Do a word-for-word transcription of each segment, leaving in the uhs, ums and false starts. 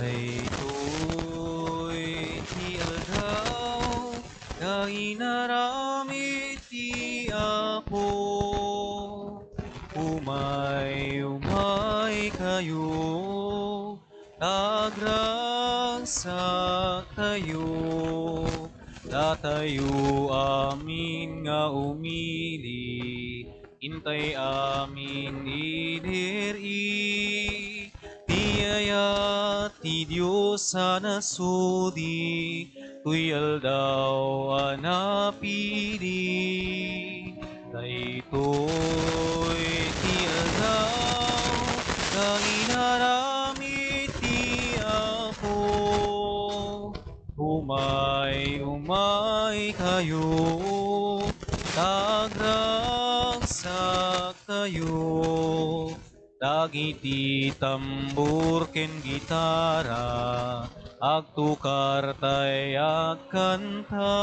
Daytoy ti aldaw nga inaramid ti Apo. Umay, umay kayo, ta agragsaktayo. Datayo amin nga umili, intay amin idiri. Ti ayat ti Dios a nasudi, toy aldaw a napili. Daytoy ti aldaw nga inaramid ti Apo. Umay, umay kayo, ta agragsaktayo. Dagiti tambor ken gitara, agtukartay agkanta.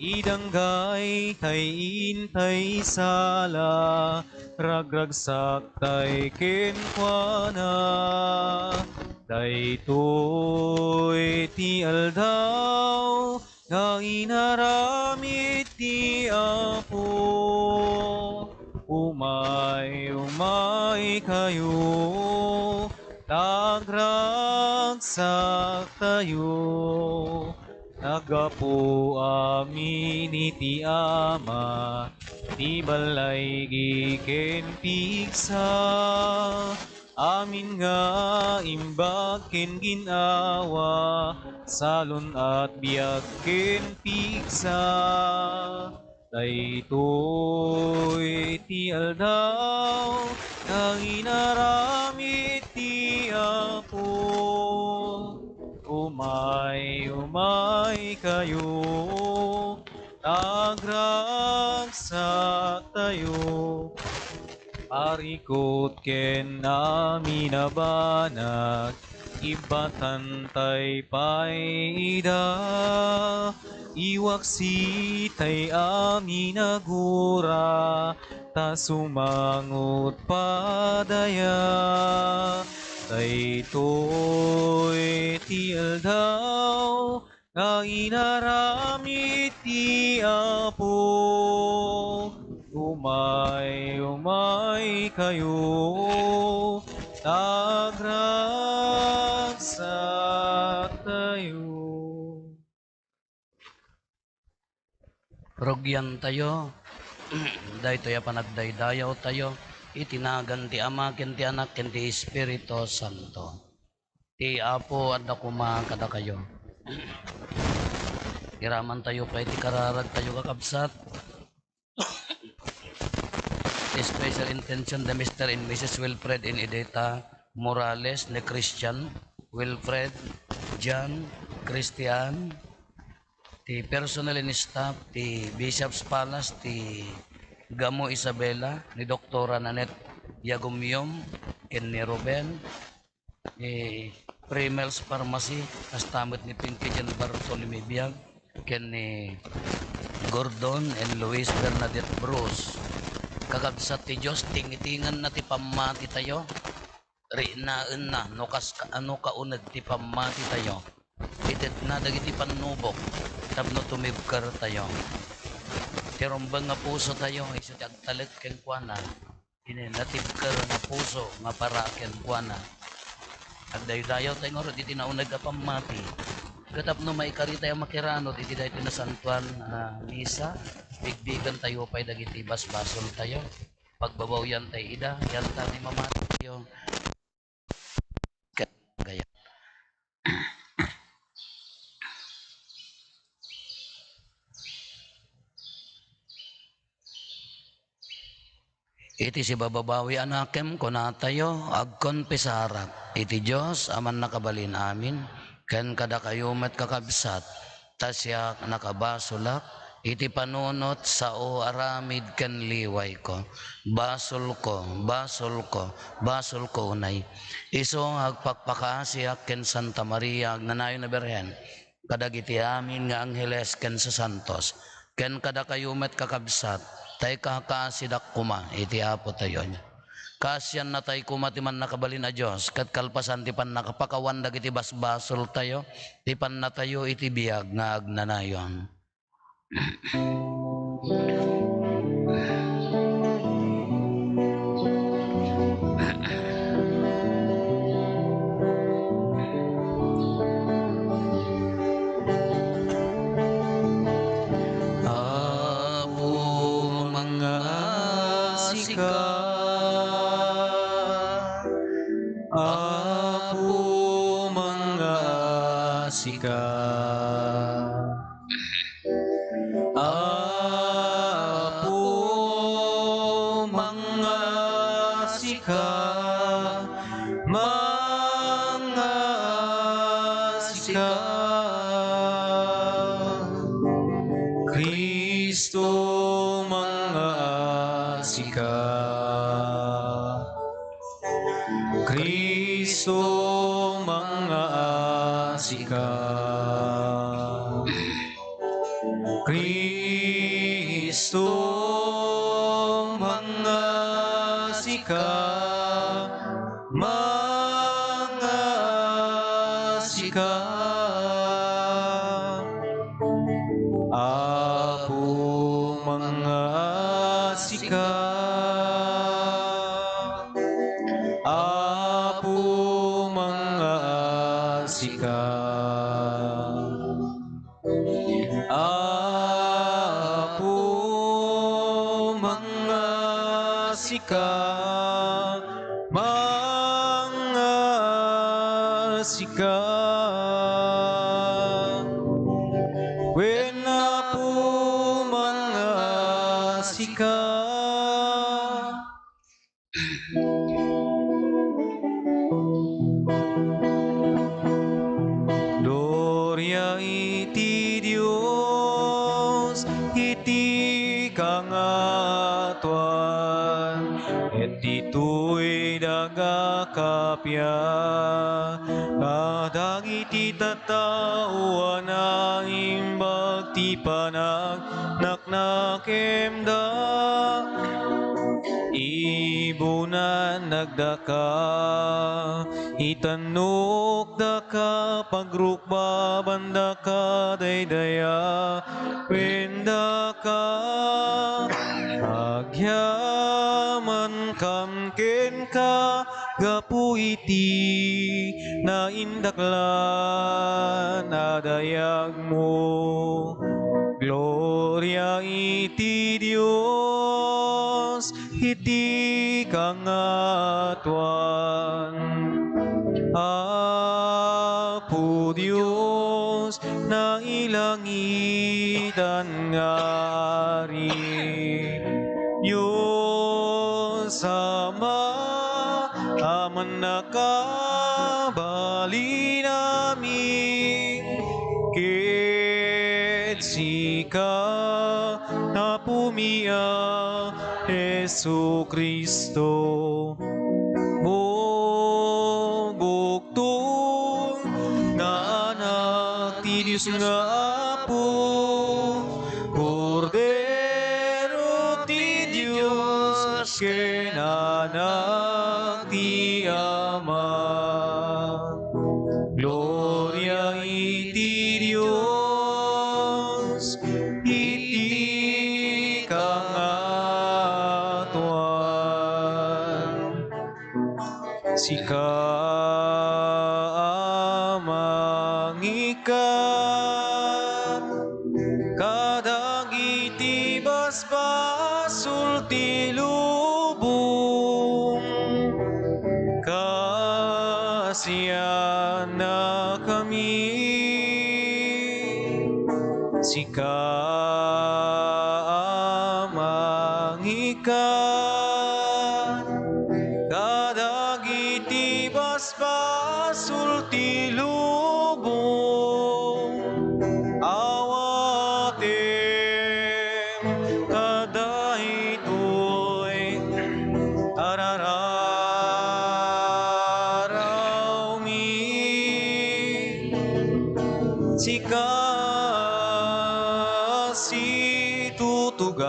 Idanggaytay intay sala, ragragsaktay kenkuana. Daytoy ti aldaw nga inaramid ti Apo. Umay, umay kayo, ta agragsaktayo. Naggapu amin iti Ama, ti balaygi ken pigsa. Amin nga imbag ken gin-awa, salun-at biag ken pigsa. Daytoy ti aldaw nga inaramid ti Apo. Umay, umay kayo, ta agragsaktayo. Parikut ken amin a banag, ibbatantay pay ida. Iwaksitay amin a gura, ta sumangot padaya. Daytoy ti aldaw nga inaramid ti Apo. Umay, umay kayo, ta agragsaktayo. Rugiantayo daytoy a panagdaydayawtayo iti nagan ti Ama ken ti Anak ken ti Espiritu Santo. Ti Apo adda koma kadakayo. Iramantayo pay ti kararagtayo, kakabsat. Ti special intention da Mister and Missus Wilfred and Edita Morales, ni Christian, Wilfred, John, Christian, ti personal and staff ti Bishop's Palace, ti Gamo Isabela, ni Doktora Nanette Yagumyum, ken ni Ruben, ni Primel's Pharmacy, kasta met ni Pinky Jen Bartolome Biag, ken ni Gordon and Luis Bernadette Bruce. Kakabsat ti Dios, tingitinganna ti pammatitayo. Riknaenna no kas-, no kauneg ti pammatitayo. Itedna dagiti pannubok tapno tumibkertayo. Ti rumbeng nga pusotayo isu ti agtalek kenkuana. Iti natibker nga puso nga para kenkuana. Agdaydayawtayo ngarud iti nauneg a pammati. Ket tapno maikaritay a makiranud iti daytoy nasantoan a misa, bigbigentayo pay dagiti basbasoltayo. Pagbabawiantay ida, yanta ti mamatiyo. Ket gayam. Iti sibababawi a nakem, kunatayo, agkonfesarak iti Dios a Mannakabalin-amin, ken kadakayo met, kakabsat, ta siak nakabasolak iti panunot sao aramid ken liwayko. Basolko, basolko, basolko unay. Isu nga agpakpakaasiak ken Santa Maria, agnanayon a Birhen, kadagiti amin nga angheles ken sasantos, ken kadakayo met, kakabsat, ta ikakaasidak koma iti Apotayo. Kaasiannatay koma ti mannakabalin a Dios, ket kalpasan ti pannakapakawan dagiti basbasoltayo, ti pannatayo iti biag nga agnanayon. Apo, mangngaasi ka. Apo, mangngaasi ka. Apo, mangngaasi ka, mangngaasi ka. Cristo, mangngaasi ka. Cristo, mangngaasi ka. Cristo, mangngaasi ka, mangngaasi ka. Apo, mangngaasi ka. Apo, mangngaasi ka. Apo, mangngaasi ka, mangngaasi ka. Wen, Apo, mangngaasi ka. Gloria iti Dios iti kangatoan, ket ditoy daga kappia kadagiti tattao a naimbag ti panagnak nakemda. Ibunan nagdaka, itannokdaka, pagrukbabandaka, daydayawendaka, agyamankam kenka, gapu iti naindaklan a dayagmo. Gloria iti Dios iti kangatoan. Apo Dios, nailangitan nga Ari, Dios Ama a mannakabalinami, ket sika, Apomi a Jesu-Cristo, bugtong nga Anak ti Dios nga Apo, Kordero ti Dios ken Anak ti Ama. Gloria iti Dios iti kangatoan. Sika a mangikat kadagiti basbasol ti lubong, kaasiannakami. Sika a mangikat kadagiti basbasol ti lubong, awatem kadaytoy a rararawmi. Sika a situtugaw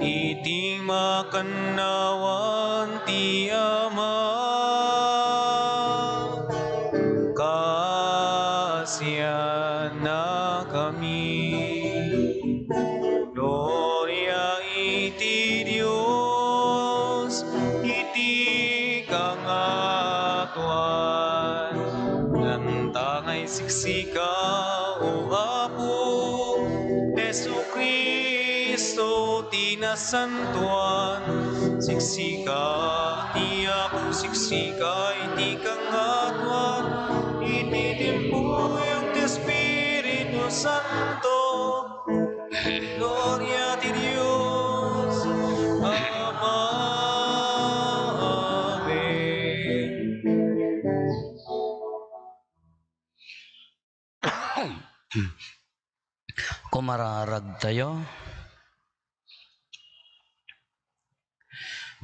iti mak- Kannawan ti Ama, kaasiannakami. Gloria iti Dios iti kangatoan. Nantangay siksika, O Apo, Jesu-Cristo ti nasantoan. Siksika ti Apo, siksika iti kangatoan. Iti timpuyog ti Espiritu Santo. Gloria ti Dios Ama. Amen. Kumararagtayo.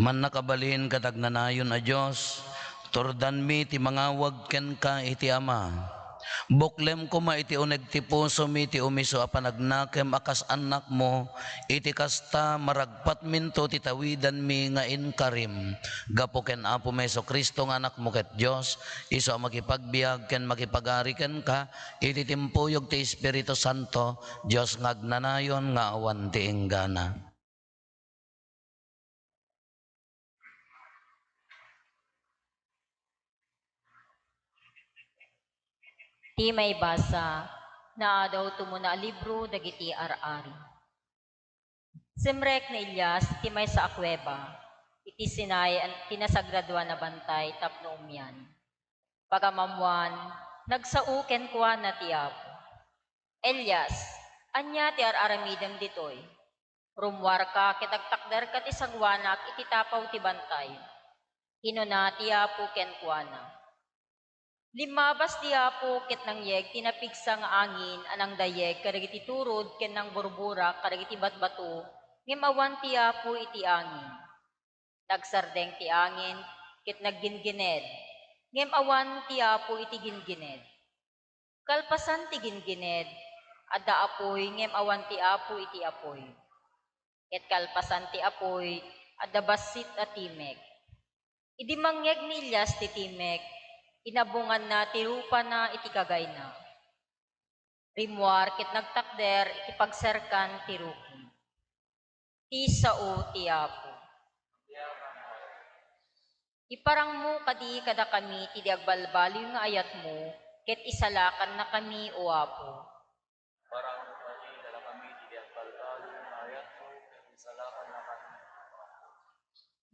Mannakabalin ket agnanayon a Dios, turdanmi ti mangawag kenka iti Ama. Buklem koma iti uneg ti pusomi ti umiso a panagnakem a kas annakmo, iti kasta, maragpatminto ti tawidanmi nga inkarim. Gapu ken Apomi Jesu-Cristo nga Anakmo ket Dios, isu a makipagbiag ken makipagari kenka iti timpuyog ti Espiritu Santo, Dios nga agnanayon nga awan ti inggana. Ti maibasa, naadaw tumuna a libro dagiti ar-ari. Simrek ni Elias ti maysa a kuweba iti Sinai ti nasagradoan a bantay tapno umian. Pagamamuan, nagsao kenkuana ti Apo. "Elias, ania ti ar-aramidem ditoy? Rummuarka ket agtakderka ti sanguanak iti tapaw ti bantay," kinuna ti Apo kenkuana. Limmabas ti Apo ket nangyeg ti napigsa nga angin a nangdayeg kadagiti turod ken nangburburak kadagiti batbato, ngem awan ti Apo iti angin. Nagsardeng ti angin ket nagginggined, ngem awan ti Apo iti ginggined. Kalpasan ti ginggined, adda apuy ngem awan ti Apo iti apuy. Ket kalpasan ti apuy, adda bassit a timek. Idi mangngeg ni Elias ti timek, inabunganna ti rupana iti kagayna. Rimmuar ket nagtakder iti pagserkan ti rukib. Ti sao ti Apo. Iparangmo kadi kadakami ti di agbalbaliw nga ayatmo, ket isalakannakami, O Apo. Parang upadi kadakami ti agbalbaliw nga ayatmo, ket isalakannakami.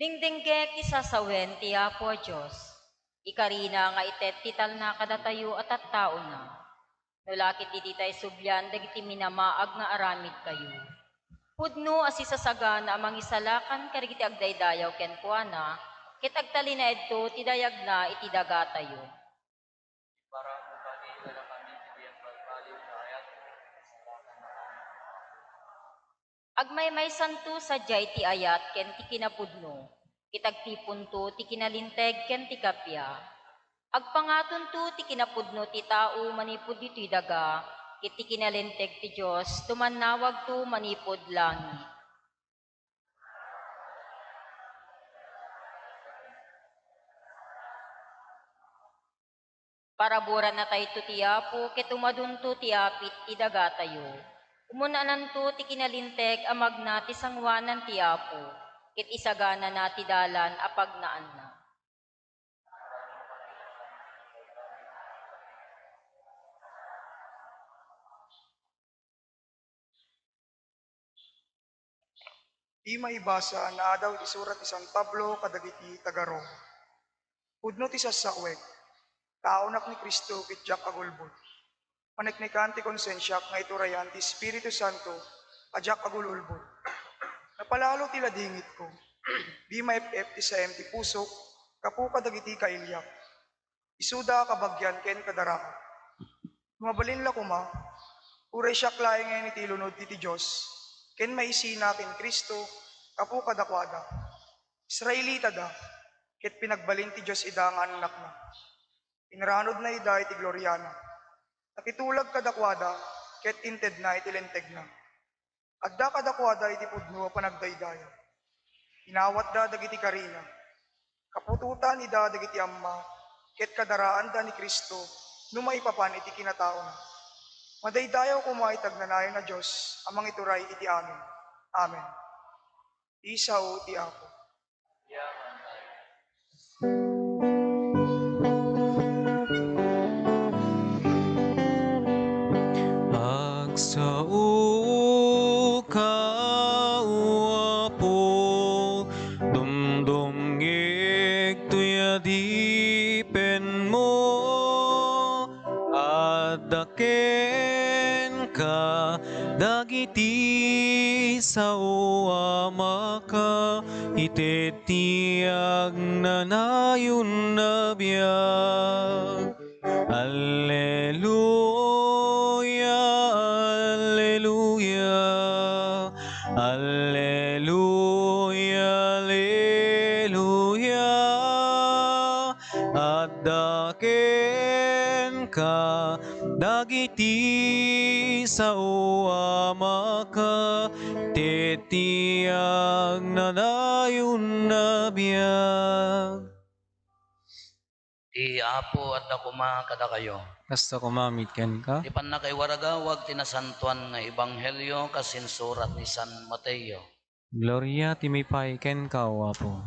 Dingdinggek ti sasawen ti Apo a Dios. Ikarina nga ited ti talna kadatayo a tattaona. No la ket ditay sublian dagiti minamaag nga aramidtayo. Pudno a sisasagana a mangisalakan kadagiti agdaydayaw kenkuana, ket agtalinaedto ti dayagna iti dagatayo. Agmaymaysanto sadiay ti ayat ken ti kinapudno, ket agtiponto ti kinalinteg ken ti kappia. Agpangatonto ti kinapudno ti tao manipud ditoy daga, ket ti kinalinteg ti Dios tumannawagto manipud langit. Paraburanatayto ti Apo ket umadonto ti apit ti dagatayo. Umun-ananto ti kinalinteg a magna ti sanguanan ti Apo, ket isaganana ti dalan a pagnaanna. Ti maibasa, naadaw iti surat ni San Pablo kadagiti taga-Roma. Pudno ti sasawek, taaonak ni Cristo ket diak agulbod. Paneknekan ti konsensiak nga iturayan ti Espiritu Santo a diak agul-ulbod. Napalalo ti ladingitko. Di maep-ep ti saem ti pusok gapu kadagiti kailiak. Isuda a kabagian ken kadaraak. Mabalin la koma, uray siak laengen iti lunod ti, ti Dios, ken maisina ken Cristo gapu kadakuada. Israelitada, ket pinagbalin ti Dios ida nga annakna. Inranodna ida iti gloriana. Nakitulag kadakuada, ket intedna iti lentegna. Adda kadakuada iti pudno a panagdaydayaw. Inawatda dagiti karina. Kaputotan ida dagiti amma, ket kadaraanda ni Cristo no maipapan iti kinataona. Madaydayaw koma iti agnanayon a Dios a mangituray iti amin. Amen. Ti sao ti Apo. Agsaoka, O Apo, dumdumngegto 'ti adipenmo. Adda kenka dagiti sao a makaitedti agnanayon a biag. Alleluia, alleluia, alleluia, alleluia. Adda kenka dagiti sao a makaitedti agnanayon a biag. Ti Apo adda koma kadakayo. Kasta koma met kenka. Ti pannakaiwaragawag ti nasantoan nga ebanghelio kas insurat ni San Mateo. Gloria ti mapay kenka, O Apo.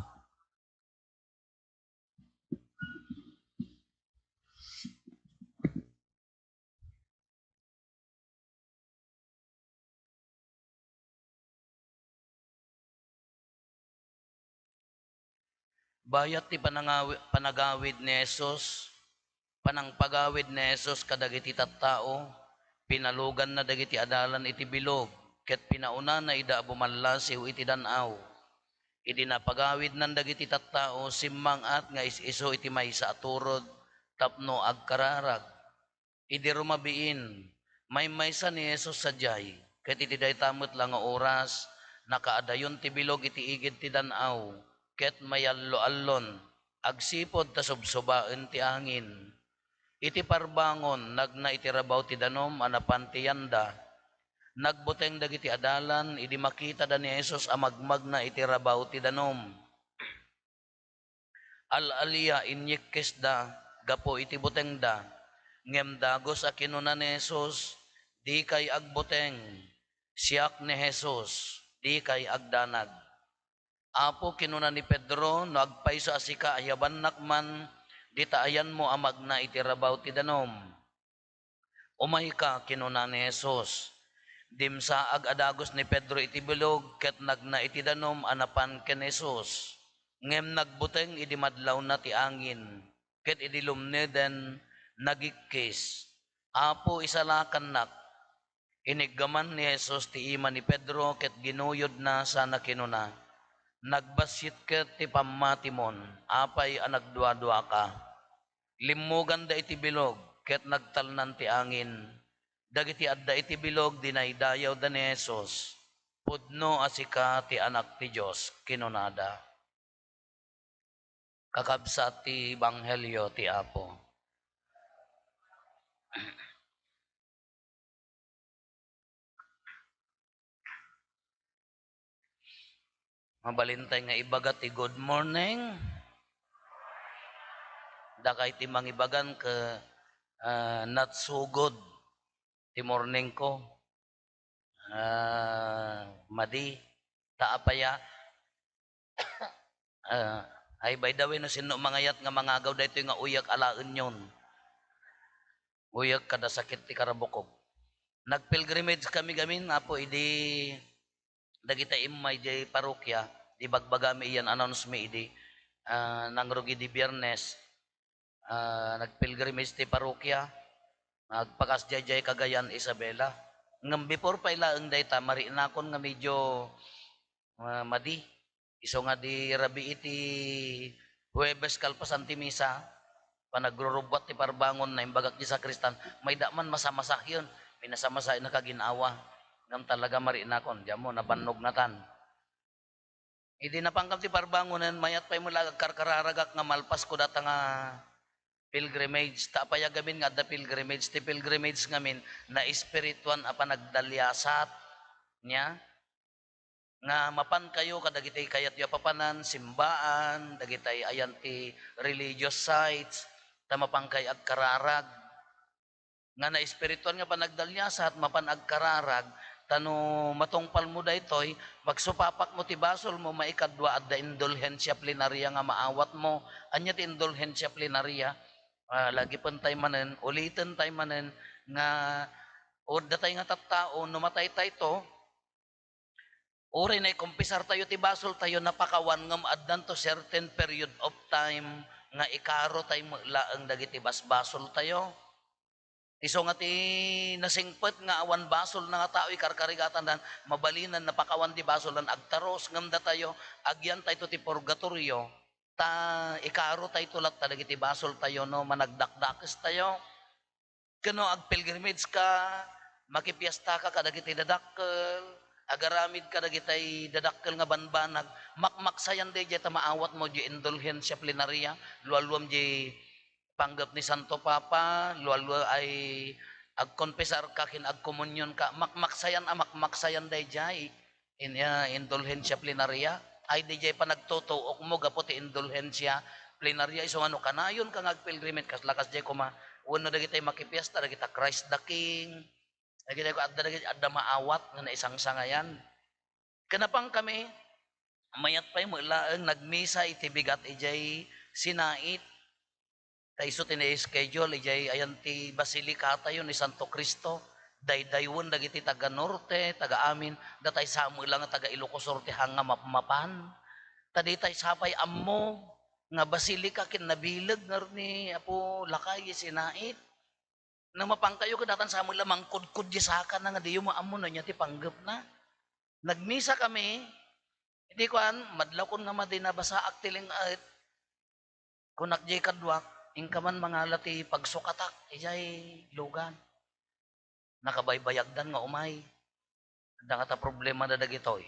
Bayat ti panangawi-, panagawid ni Jesus, panangpagawid ni Jesus kadagiti tattao, pinaluganna dagiti adalan iti bilog, ket pinaunana ida a bumallasiw iti dan-aw. Idi napagawidnan dagiti tattao, simmang-at nga is-isu iti maysa a turod tapno agkararag. Idi rumabiin, maymaysa ni Jesus sadiay, ket iti dayta met la nga oras, nakaadayon ti bilog iti igid ti dan-aw, ket mayallo-allon, agsipud ta subsubaen ti angin. Iti parbangon, nagna iti rabaw ti danum a napan ti yanda. Nagbuteng dagiti adalan idi makitada ni Jesus a magmagna iti rabaw ti danum. Al-alia, inyikkisda gapu iti butengda. Ngem dagus a kinuna ni Jesus, "Dikay agbuteng. Siak ni Jesus, dikay agdanag." "Apo," kinuna ni Pedro, "no agpayso a sika, ayabannak man dita ayanmo a magna iti rabaw ti danum." "Umayka," kinuna ni Jesus. Dimsaag a dagus ni Pedro iti bilog ket nagna iti danum a napan ken Jesus. Ngem nagbuteng idi madlawna ti angin, ket idi lumneden, nagikkis. "Apo, isalakannak." Iniggaman ni Jesus ti ima ni Pedro ket ginuyodna sana kinuna, "Nagbassit ket ti pammatimon, apay a nagduaduaka?" Limmuganda iti bilog ket nagtalnan ti angin. Dagiti adda iti bilog dinaydayawda ni Jesus. "Pudno a sika ti Anak ti Dios," kinunada. Kakabsat ti ebanghelio ti Apo. Mabalintay nga ibaga ti good morning. Dakay ti mangibagan ket, ah, not so good ti morning ko. Ah, madi. Ta apaya? Ah, ay, by the way, no sinno mangayat nga mangagaw daytoy nga uyek, alaenyon. Uyek kada sakit ti karabukog. Nagpilgrimage kami gamin, Apo, idi dagita immay diay parokya, di bagbagami iyan, announce mi idi, ah, nangrugi di Biyernes, ah, nagpilgrimage ti parokya, agpakasdiay diay Cagayan, Isabela. Ngem before pay laeng dayta, marinakon nga medyo, ah, madi. Isu nga di rabii ti Huwebes kalpasan ti misa, panagrurubbuat ti parbangon, naimbagak di sakristan, "Mayda man masamasayon." Minasamasa, nakaginnawa. Ngem talaga marinakon, diammo, nabannogna tan. Idi napankam ti parbangonen, mayat pay met la agkarkararagak nga malpas ko data nga pilgrimage. Ta apay a gamin nga adda pilgrimage? Ti pilgrimage ngamin, naespirituan a panagdaliasat. Nia? nga mapankayo kadagiti kayatyo a papanan, simbaan, dagitay ayan ti religious sites, ta mapankay agkararag. Nga naespirituan nga panagdaliasat, mapan agkararag, ta no matungpalmo daytoy, magsupapakmo ti basolmo, maikadua, adda indulhensia plenaria nga maawatmo. Ania ti indulhensia plenaria? Ah, lagipentay manen, ulitentay manen nga, o datay nga tattao, no mataytayto, uray naikumpisartayo ti basoltayo, napakawan ngem addanto certain period of time nga ikarotay met laeng dagiti basbasoltayo. Isu nga ti nasingpet nga awan basolna nga tao ikarkarigatandan, mabalinen napakawan ti basoldan agtarus, ngem datayo, agyantayto ti purgatorio, ta ikarotayto latta dagiti basoltayo no managdakdakestayo. Ken no agpilgrimage ka, makipiestaka kadagiti dadakkel, agaramid kadagitay dadakkel nga banbanag, makmaksayan daydiay ta maawatmo diay indulhensia plenaria, lualuam diay panggep ni Santo Papa, lualua ay agkonpesarka ken agkomunionka, makmaksayan a makmaksayan daydiay. In, ah, indulhensia plenaria, ay didiay panagtutuokmo gapu ti indulhensia plenaria. Isu nga no kanayonka nga agpilgrimage, kasla kasdiay koma, wenno dagitay makipiesta, dagita Christ the King, dagitay ko adda, dagiti adda maawat nga naisangsangayan. Ken napankami, mayat pay met laeng nagmisa iti bigat idiay Sinait. Ta isu ti na-schedule idiay ayan ti basilikatayo ni Santo Cristo. Daydaywen dagiti taga-norte, taga-amin, datay sa met la nga taga-Ilocos Sur ti hanga mapmapan. Ta ditay sa pay ammo nga basilika ken nabileg ngarud ni Apo Lakay Sinait. No mapankayo, kadatan sa met la mangkudkod diay sakana nga diyo maammo no ania ti panggepna. Nagmisa kami, idi kuan, madlawkon nga madi, nabasaak ti ling-et. Kunak diay kaduak, "Inka man mangala ti pagsukatak idiay lugan." Nakabaybayagdan nga umay. Adda ngata problemada dagitoy.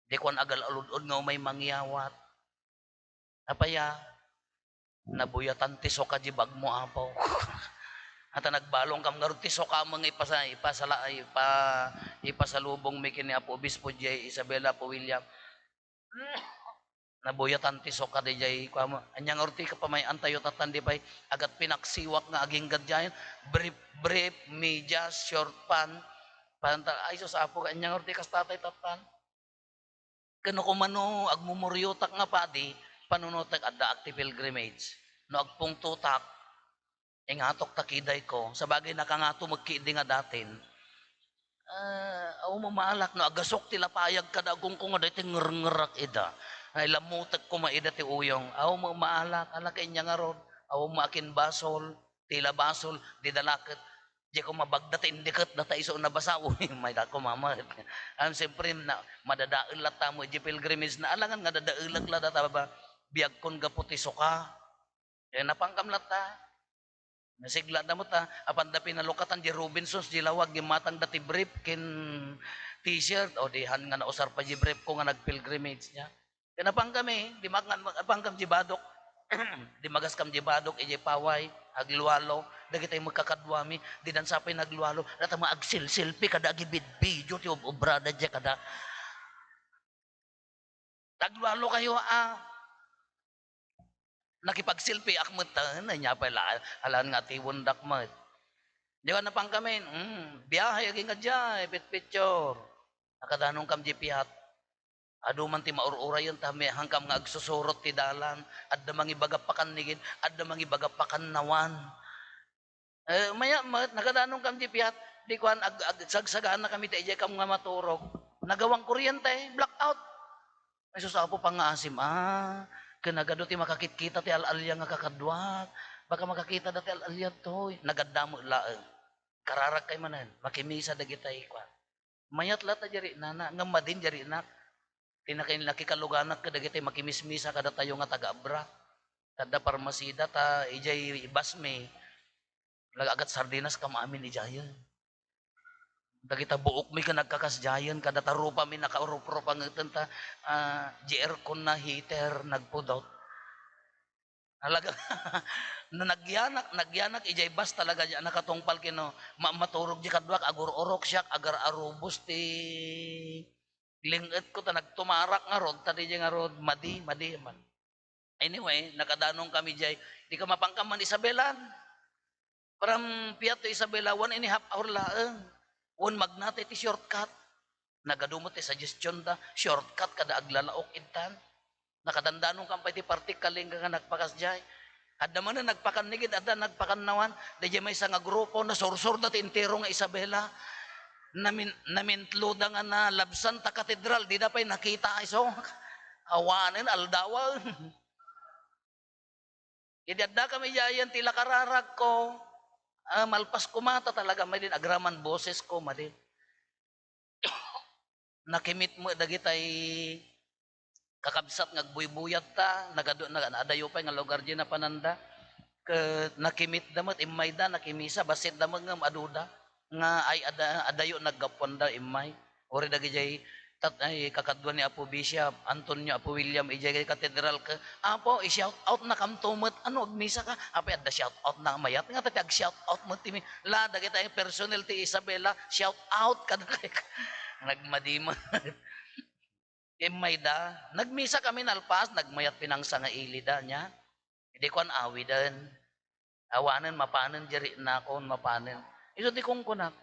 Di kuan agal-alud-od nga umay mangyawat. Apay a, nabuyatan ti suka di bagmo, Apo. Ata nagbalong kam ngarud ti suka nga ipasa-, ipasala-, ipa-, ipasalubong mi ken ni Apo Obispo diay Isabela, Apo William. Nabuyatan ti suka diay, kuam, ania ngarud ti kapamay-antayo, tattan di pay agat pinaksiwak nga agingga diay, brief, brief, media, short pant, panta, ay sus, Apo, ania ngarud ti kasta tay, tattan? Ken no kumano agmumuriotak nga padi, panunotek, addaak ti pilgrimage. No agpungtotak, ingatok ta kidayko. Sabagay, nakangato met ketdi nga datin. Ah, awan maalak no agasok ti lapayag kada agkungko nga daytoy ngerngerak ida. Ay, lammutek koma ida ti uyong. Awan maalak, alak ania ngarud. Awan maakin basol, tila basol, dida laket. Diay ko mabagda ti indiket data isu nabasa, uy, may dako mamet. Am, siyempre, na, madadael latta mo, di pilgrimage na alangan nga dadaelek la data ba, biagkon gapu ti suka. Eh, napankam latta. Nasigla da mo ta, apanda pinalukatan di Robinsons, di lawag, di matang da ti brief, kin t-shirt, o di han nga nausar pa di brief ko nga nagpilgrimage niya. Ken napankami, di mak-, napankam di badok, di magaskam di badok, idiay paway, aglualo, dagitay magkakaduami, di dansa pay naglualo, data mo agsilsilpi kada agibidbidio ti ob-, obrada diay kada. Taglualo kayo, ah. Nakipagsilpiak met ta, ania pay la, alan nga atiwendak met. Di ba napankami, mm, biyahe agingga diay, pitpityor. Nakadanon kam di piat. Adu man ti maur-urayen ta, may hangkam nga agsusurot ti dalan, adda mangibaga pakannigin, adda mangibaga pakannawan. Eh, maya met, nakadanon kam di piat, di kuan, ag-, ag-, sagsagana kami ta idiay kam nga maturog. Nagawang kuryente, blackout. Ay, sus, Apo, pangaasim, ah. Ken nagadu ti makakitkita ti al-alia nga kakaduak. Baka makakita da ti al-alia toy. Nagadda met laeng. Kararag kay manen, makimisa dagitay kuan. Mayat la ta diay riknana, ngem madin diay riknak. Ti naki-, nakikaluganak kadagiti makimismisa kadatayo nga taga-abra. Kada parmasida ta idiay basmi, nagagat sardinas kam amin idiayen. Dagita buokmi ken nagkakasdiayen, kadata rupami nakarup-rup ngeten ta, ah, di aircon na heater, nagpudot. Talaga, no nagyanak, nagyanak, idiay bus talaga, di nakatungpal ken no, ma-, maturog di kaduak, agur-urok siak, agar-arubos ti, Ling-etko ta nagtumarak ngarud, ta diay ngarud, madi, madi man. Anyway, nakadanong kami diay. Di ka mapanka man Isabela. From Piat to Isabela, one and a half hour laeng. Wen magnatay ti shortcut. Nagadu met ti suggestion da, shortcut kada aglalaok intan. Nakadandanon kam pay ti parti Kalinga nga nagpakasdiay. Adda manen nagpakannigid, adda nagpakannawan. Daydiay maysa nga grupo, nasursurda ti entero nga Isabela. Namin-, namintloda nga nalabsan ta katedral, dida pay nakita isu. Awanen, aldawen. Idi addakami idiayen ti la kararagko, ah, malpas koma ta talaga, madin agraman bosesko, madin. Nakimit met dagitay kakabsat nga agbuybuyatta, nagadu-, nag-, adayo pay nga lugar diay napananda. Ket nakimit da met, immay da, nakimisa, bassit da met ngem aduda. Nga ay ada-, adayo naggapuanda immay. Uray dagidiay tat-, ay, kakadua ni Apo Bishop Antonio, Apo William, idiay katedral ket, "Apo, i-shout out na kamto met." "Ano, agmisa ka?" "Apay, adda shout out na mayat." Nga ta ti ag-shout out met ti mi-, la, dagitay personnel ti Isabela, shout out kada kay nagmadi met. Immay da, nagmisa kami nalpas, nagmayat pinangsa nga ili da, nya. Idi kuan, awiden. Awanen, mapanen, diri nakon, mapanen. Isu ti kunkunak,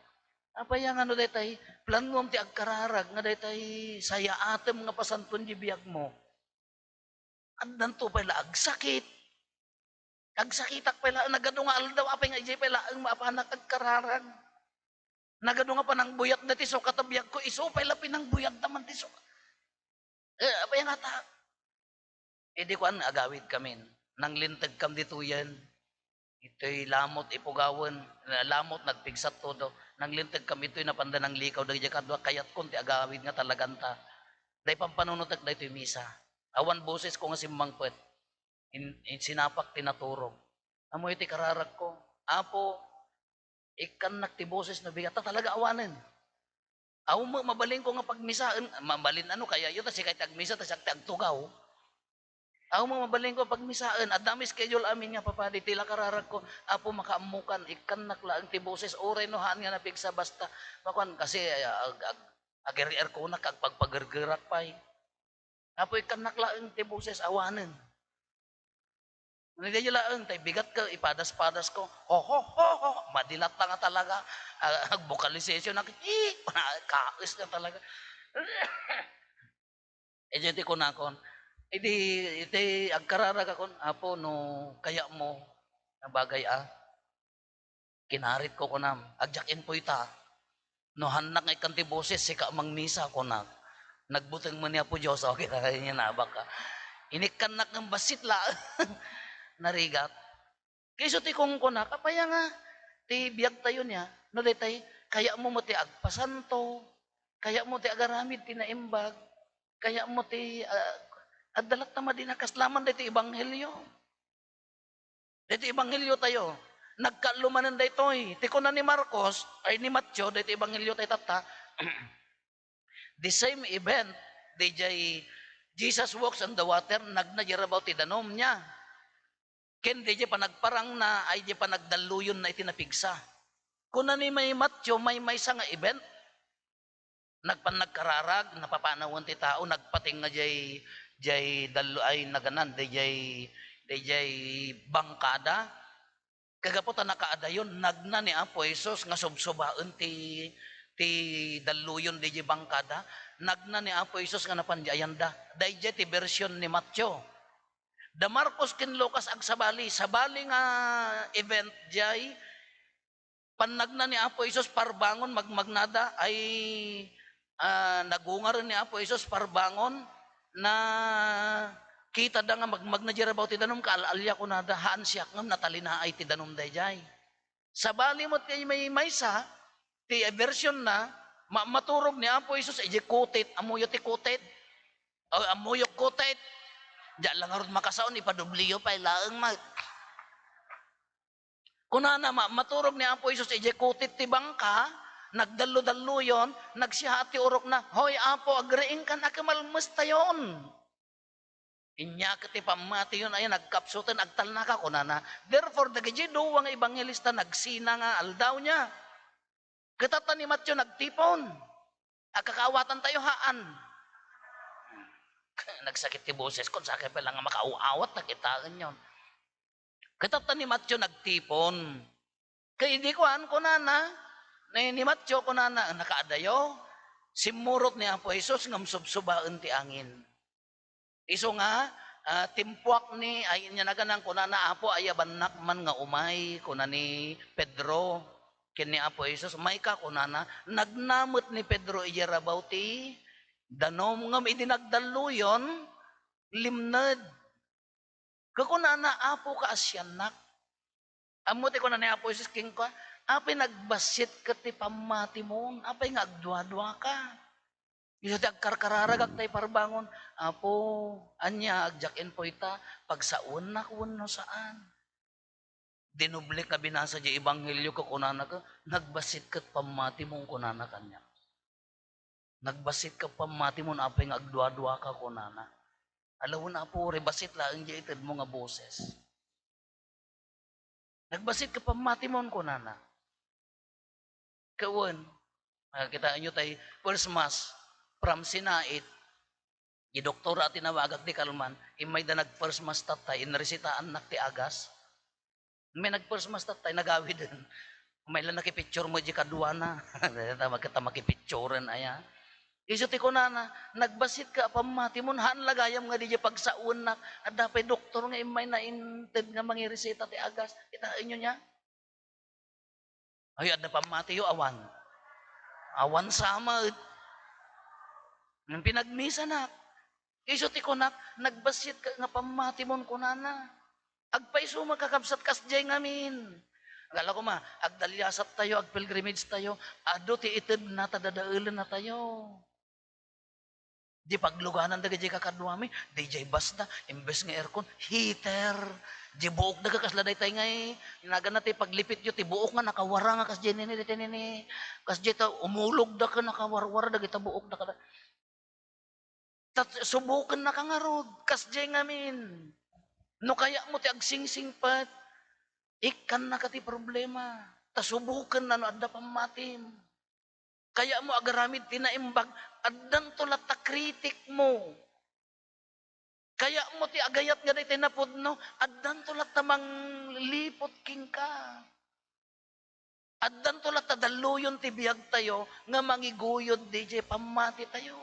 "Apay a nga no daytay planuam ti agkararag nga daytay sayaatem nga pasanton di biagmo? Addanto pay la agsakit. Agsakitak pay la, nagadu nga aldaw, apay nga idiay pay laeng maapanak agkararag? Nagadu nga panangbuyat dati sukat a biagko, isu pay la pinangbuyat da man ti sukat." Eh, apay nga ta? Idi kuan, agawid kamin. Nanglinteg kam ditoyen. Itoy lamot ipugawen, lamot nagpigsat todo. Nanglinteg kam itoy napanda nanglikaw dagiti kadua. Kayatkon ti agawid nga talaganta. Dayta pampanunotek daytoy misa. Awan bosesko nga simmangpet. In-, in-, sinapak ti naturog. Ammoyo ti kararagko, "Apo, ikkannak ti boses no bigat." Ta talaga awanen. Aw, ma-, mabalinko nga pagmisaen, mabalin ano, kayatyo ta sika ti agmisa, ta siak ti agtugaw. Aw, ma-, mabalinko pagmisaen, adda mi schedule amin nga papadi, ti la kararagko, "Apo, makaammokan, ikkannak laeng ti boses, uray no haan nga napigsa, basta, makuan, kasi, ah, ag-, ag-, ager-erkonak, agpagpagergerak pay." Apo, ikkannak laeng ti boses, awanen. Nagdaydi laeng, tay bigat ka, ipadas-padas ko. Ho, ho, ho, ho. Madilat ta nga talaga. Ah, vocalization, nag-, "Hi!" Kaes nga talaga. Idi ti kunakon, idi, iti agkararagakon, "Apo, no kayatmo, nga bagay, ah." Kinaritko, kunam, "Agdiak impuyta. No haannak nga ikkan ti boses, sika a mangmisa," kunak. Nagbuteng man ni Apo Dios, o, kita, inabak ka. Inikkannak nga bassit la. Narigat. Kayso ti kunkunak, apay a nga ti biagtayo niya, no daytay, kayatmo met ti agpasanto, kayatmo ti agaramid ti naimbag, kayatmo ti, ah, adda latta madin a kaslaman daytoy ebanghelio. Daytoy ebanghelio tayo, nagkaallo manen daytoy. Ti kuna ni Marcos, ay ni Mateo, daytoy ebanghelio tayo tatta, the same event, dayjay Jesus walks on the water, nagna diay rabaw ti danum niya. Ken dayjay panagparangna, ay di panagdalluyonna iti napigsa. Kuna ni may Mateo, maymaysa nga event, nagpan-, nagkararag, napapanawen ti tao, nagpating nga jay, jay dallo-, ay, naganan, dayjay, dayjay bangkada. Kagapu ta nakaadayon, nagna ni Apo Jesus nga subsubaen ti, ti dalluyon dayjay bangkada. Nagna ni Apo Jesus nga napan jay ayanda. Dayjay ti version ni Mateo. Da Marcos ken Lucas agsabali, sabali nga event jay, pannagna ni Apo Jesus parbangon, magmagnada, ay, ah, nagungaren ni Apo Jesus parbangon, nakitada nga magmagna diay rabaw ti danum, kaal-alia kunada, "Haan siak ngem natalinaay ti danum dayjay." Sabali met ti maymaysa, ti version na, ma-, maturog ni Apo Jesus idiay kutit, ammoyo ti kutit? O, ammoyo kutit? Diak la ngarud makasaon, ipadobliyo pay laeng met. Kunana, ma-, maturog ni Apo Jesus idiay kutit ti bangka, nagdalludalluyon, nagsiaat ti urokna, "Hoy, Apo, agriingkan a kumalmestayon." Inya ket ti pammatiyon ay nagkapsuten, agtalnaka, kunana. Therefore, dagiti dua nga ebanghelista nagsina nga aldaw niya. Ket adda ni Mateo nagtipon. Agkakaawatan tayo, haan. Nagsakit ti bosesko, sakit pay la nga makaaw-awat, ta kitaenyon. Ket adda ni Mateo nagtipon. Ket idi kuan, kunana, ni, ni Mateo, kunana, "Nakaadayo, simmurot ni Apo Jesus ngem subsubaen ti angin." Isu nga, ah, timpuak ni, ay, ania naganang, kunana, "Apo, ayabannak man nga umay," kuna ni Pedro ken ni Apo Jesus. "Mayka," kunana. Nagna met ni Pedro idiay rabaw ti danum, ngem idi nagdalluyon, limned. Ket kunana, "Apo, kaasiannak." Ammo ti kuna ni Apo Jesus kenkuana, "Apay nagbassit ket ti pammatimon? Apay nga agduaduaka?" Isu ti agkarkararagak tay parbangon, "Apo, ania, agdiak inpoy ta pagsawennak wenno saan?" Dinublik nga binasa diay ebanghelio ket kunana ket, "Nagbassit ket pammatimon," kunana kaniak. "Nagbassit ket pammatimon, apay nga agduaduaka," kunana. "Ala wen, Apo, uray bassit laeng diay itedmo nga boses." "Nagbassit ket pammatimon," kunana. Ket wen, ah, kitaenyo tay first mass from Sinait, di doktora a tinawagak di kalman, immayda nag-first mass tattay, inresitaannak ti agas. May nag-first mass tattay, nagawiden. May la nakipicture mo di kaduana. Ta makita makipicturen aya. Isu ti kunana, "Nagbassit ka a pammatimon, haan la gayam nga diay pagsawennak. Adda pay doktor nga immay nainted nga mangireseta ti agas." Kitaenyo nia? Ay, adda pammatiyo, awan. Awan sa met. Ngem pinagmisanak. Isu ti kunak, "Nagbassit ka nga pammatimon," kunana. Agpaiso met, kakabsat, kasdiay ngamin. Agala koma, agdaliasat tayo, agpilgrimage tayo, adu ti itedna ta dadaelenna tayo. Di pagluganan dagiti kakaduami, diay basda, imbes nga aircon, heater. Di buok daga kasla daytay ngay, nagana ti paglipityo, ti buok nga nakawara nga kasdiay nini, daytay nini. Kasdiay ta umulog da ken nakawarwara dagita buok da kada. Ta subokennaka ngarud, kasdiay ngamin. No kayatmo ti agsingsingpet, ikkannaka ti problema. Ta subokenna no adda pammatim. Kayatmo agaramid ti naimbag, addanto latta kritikmo. Kayatmo ti agayat nga daytay napudno, addanto latta mangliput kenka. Addanto latta dalluyon ti biagtayo nga mangiguyod diay pammatitayo.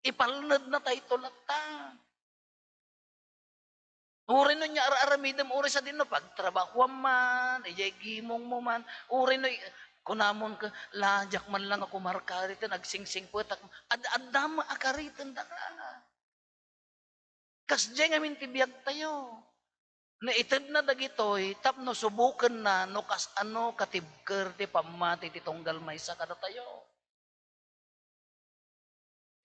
Ipalnedna tayto latta. Uray no nia ar-aramidem, uray sadino pagtrabahoam man, idiay gimongmo man, uray no i-, kunamon ket, "La, diak man la nga kumarkariten, agsingsingpetak." Ad-, adda met a kariten daka. Kasdiay ngamin ti biagtayo. Naitedna dagitoy tapno subokenna no kas-ano katibker ti pammati ti tunggal maysa kadatayo.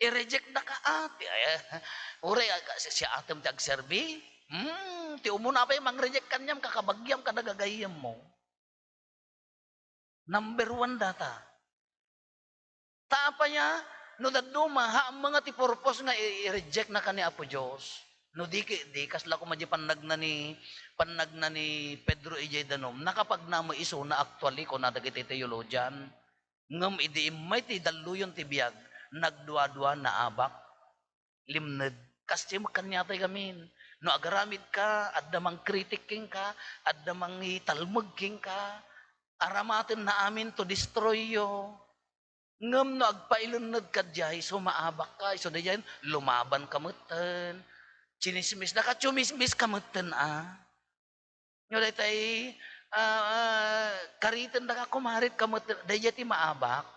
I-reject daka, ah, ti, ay, uray, ah, si, siatem ti agserbi? Hmm, ti umuna pay mang-reject kaniam, kakabagiam kada gagayyemmo. Number one data. Ta apay a, no dadduma, haan nga ti purpose nga i-, i-reject naka ni Apo Dios. No di ki-, di kasla koma di pannagna ni, pannagna ni Pedro idiay danum, nakapagnama isuna actually, kuna dagiti theologian. Ngem idi immay ti dalluyon ti biag, nagduadua, naabak, limned. Kasdiay met kaniatayo ngamin. No agaramidka, adda mangkritik kenka, adda mangitalmeg kenka, aramatenna amin to destroy you. Ngem no agpailennedka diay, isu maabakka, isu daydiay lumabanka metten. Tsinismisdaka, tsumismiska metten a. No daytay, ah, karitendaka, kumarit ka met, daydiay ti maabak.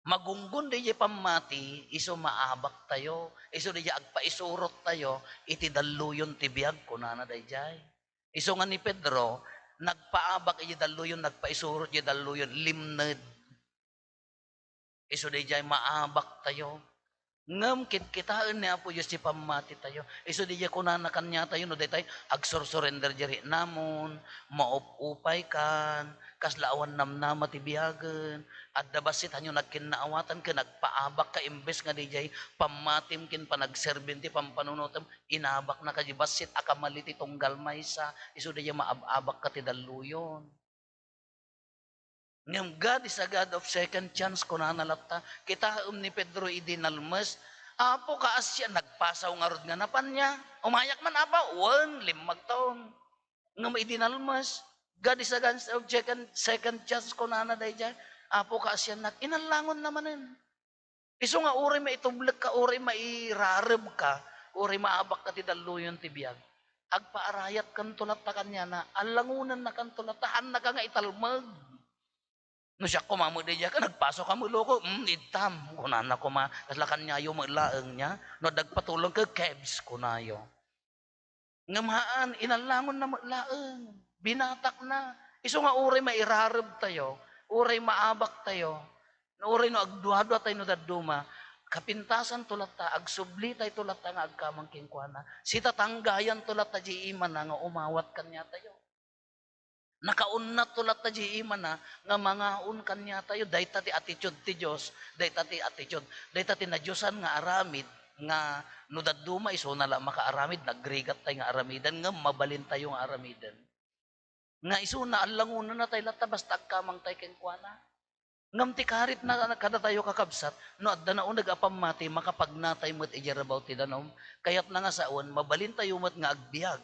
Magunggon daydiay pammati, isu maabaktayo, isu daydiay agpaisurottayo iti dalluyon ti biag, kunana daydiay. Isu nga ni Pedro, nagpaabak iti dalluyon, nagpaisurot iti dalluyon, limned. Isu daydiay maabaktayo. Ngem kitkitaen ni Apo Dios ti pammatitayo. Isu daydiay kunana kaniatayo, no daytay agsursurrender diay riknamon, maup-upaykan, kasla awan namnama ti biagen, adda bassit hanyo nagkinnaawatan ken nagpaabakka imbes nga daydiay pammatim ken panagserbim ti pampanunotem, inabaknaka di bassit a kamali ti tunggal maysa, isu daydiay maab-abakka ti dalluyon. Ngem God is a God of second chance, kunana latta. Kitaem ni Pedro idi nalmes, Apo, kaasian, nagpasaw ngarud nga napan niya. Umayak man, Apo, wen, limmagton. Ngem idi nalmes, "God is a God of second, second chance," kunana daydiay. Apo, kaasiannak, inallangonna manen. Isu nga uray maitublekka, uray mairarebka, uray maabakka ti dalluyon ti biag, agpaarayatkanto latta kaniana, allangonennakanto latta, haannaka nga italmeg. No siak koma met daydiay, ka nagpasoka met loko, "Hmm, ittam," kunana koma, "kasla kaniayo met laeng nia, no adda agpatulongka, kebs," kunayo. Ngem haan, inallangonna met laeng, binatakna. Isu nga uray mairarebtayo, uray maabaktayo, no uray no agduaduatayo no dadduma, kapintasanto latta, agsublitayto latta nga agkamang kenkuana. Sitatanggayanto latta diay imana nga umawat kaniatayo. Nakaunnato latta diay imana nga mangaon kaniatayo. Dayta ti attitude ti Dios, dayta ti attitude, dayta ti nadiosan nga aramid nga no dadduma isuna la makaaramid, nagrigattay nga aramiden, ngem mabalintayo nga aramiden. Nga isuna, allangonennatay latta basta agkamangtay kenkuana. Ngem ti karit na, na kadatayo, kakabsat, no adda nauneg a pammati, makapagnatay met idiay rabaw ti danum. Kayatna nga sawen, mabalintayo met nga agbiag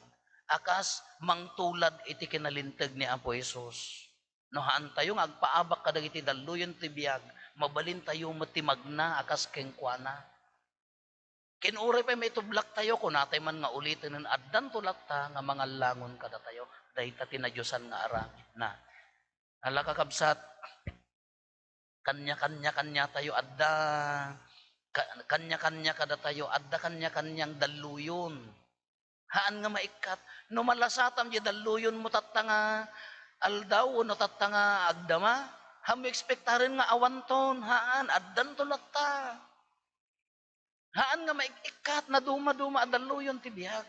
a kas mangtulad iti kinalinteg ni Apo Jesus. No haantayo nga agpaabak kadagiti dalluyon ti biag, mabalintayo met ti magna a kas kenkuana. Ken uray pay maitublaktayo, kunatay man nga ulitenen, addanto latta nga mangallangon kadatayo. Dayta ti nadiosan nga aramidna. Ala, kakabsat, kanya-kanya, kaniatayo adda, ka-, kanya-kanya kadatayo, adda kanya-kanyang dalluyon. Haan nga maikkat. No malasatam diay dalluyonmo tatta nga aldaw wenno tatta nga agdama, haanmo ekspektaren nga awanton, haan, addanto latta. Haan nga maik-ikkat, nadumaduma a dalluyon ti biag.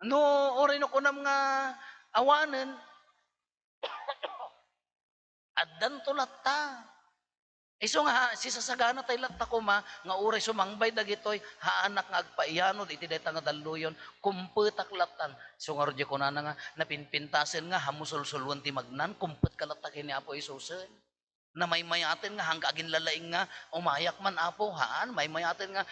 No, uray no kunam nga awanen, addanto latta. Isu nga, sisasaganatay latta koma nga uray sumangbay dagitoy, haanak nga agpaiyanod iti dayta nga dalluyon, kumpetak lattan. Isu ngarud diay kunana nga, napinpintasen nga, haanmo sulsulwen ti magnan, kumpetka latta ken ni Apo Jesusen. Namaymayaten nga hangga aginlalaing nga, "Umayak man, Apo," haan, maymayaten nga,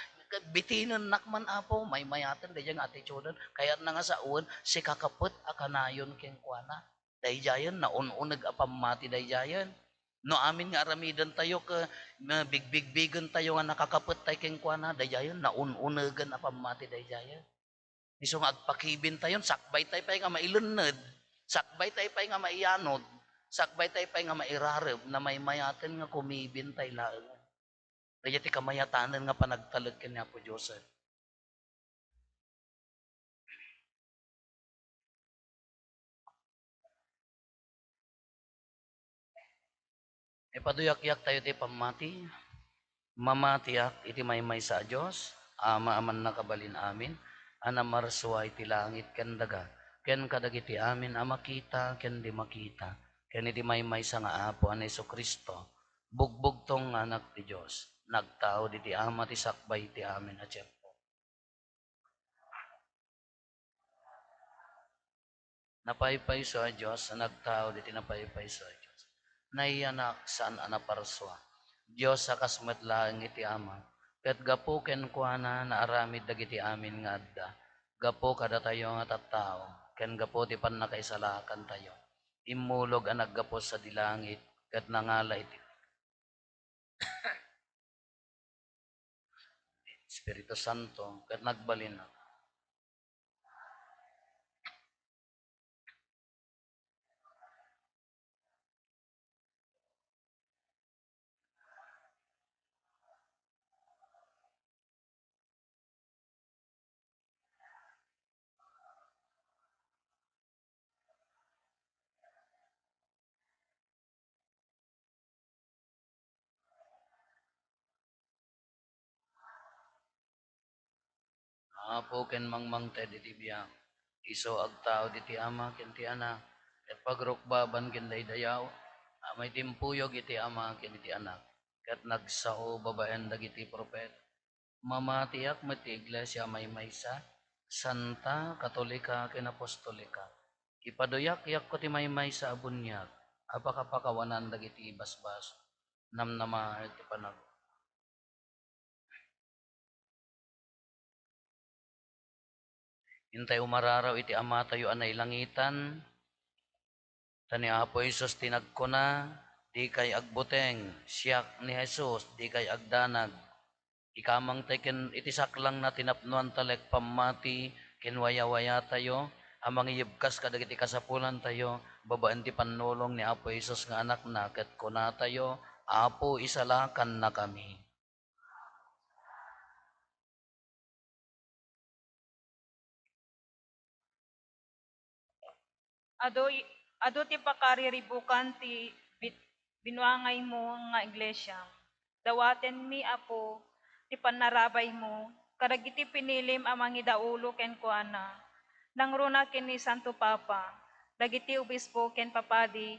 "Bitinennak man, Apo," maymayaten, daydiay nga attituden, kayatna nga sawen, sikakapet a kanayon kenkuana. Daydiayen, naun-uneg a pammati daydiayen. No amin nga aramidentayo ket, eh, bigbigbigentayo nga nakakapettay kenkuana, daydiayen, naun-unegen a pammati daydiayen. Isu nga agpakibintayon, sakbaytay pay nga mailenned, sakbaytay pay nga maiyanod, sakbaytay pay nga mairareb, namaymayaten nga kumibintay laeng. Dayta ti kamayatanen nga panagtalek ken ni Apo Dios. Ipaduyakyak tayo ti pammati. Mamatiak iti maymaysa a Dios, Ama a mannakabalin-amin, a namarsua iti langit ken daga, ken kadagiti amin a makita ken di makita, ken iti maymaysa nga Apo a ni Jesu-Cristo, bugbugtong nga Anak ti Dios, nagtao diti Ama ti sakbay ti amin a tiempo. Napaypayso a Dios a nagtao diti napaypayso a Dios. Naiyanak saan a naparsua. Dios a kas met laeng iti Ama. Ket gapu kenkuana, naaramid dagiti amin nga adda. Gapu kadatayo nga tattao, ken gapu ti pannakaisalakantayo. Immulog a naggapu sadi langit, ket nangala iti Espiritu Santo, ket nagbalin. Apo ken mangmangted iti biag, isu agtaud iti Ama ken ti Anak, ket pagrukbaban ken daydayaw a maitimpuyog iti Ama ken iti Anak, ket nagsao babaen dagiti profeta. Mamatiak met ti iglesia a maymaysa, santa, katolika, ken apostolika. Ipaduyakyak ko ti maymaysa a buniag a pakapakawanan dagiti basbasol. namnama iti panag-, Intay umararaw iti Amatayo a nailangitan, ta ni Apo Jesus ti nagkuna, "Dikay agbuteng, siak ni Jesus, dikay agdanag." Ikamangtay ken iti saklangna ti napnoan talek pammati ken wayawayatayo a mangiyebkas kadagiti kasapulantayo babaen ti pannulong ni Apo Jesus nga Anakna, ket kunatayo, "Apo, isalakannakami." Adu, adu ti pakariribukan ti bi-, binuangaymo nga iglesia. Dawatenmi, Apo, ti pannarabaymo kadagiti pinilim a mangidaulo kenkuana. Nangruna ken ni Santo Papa, dagiti obispo ken papadi,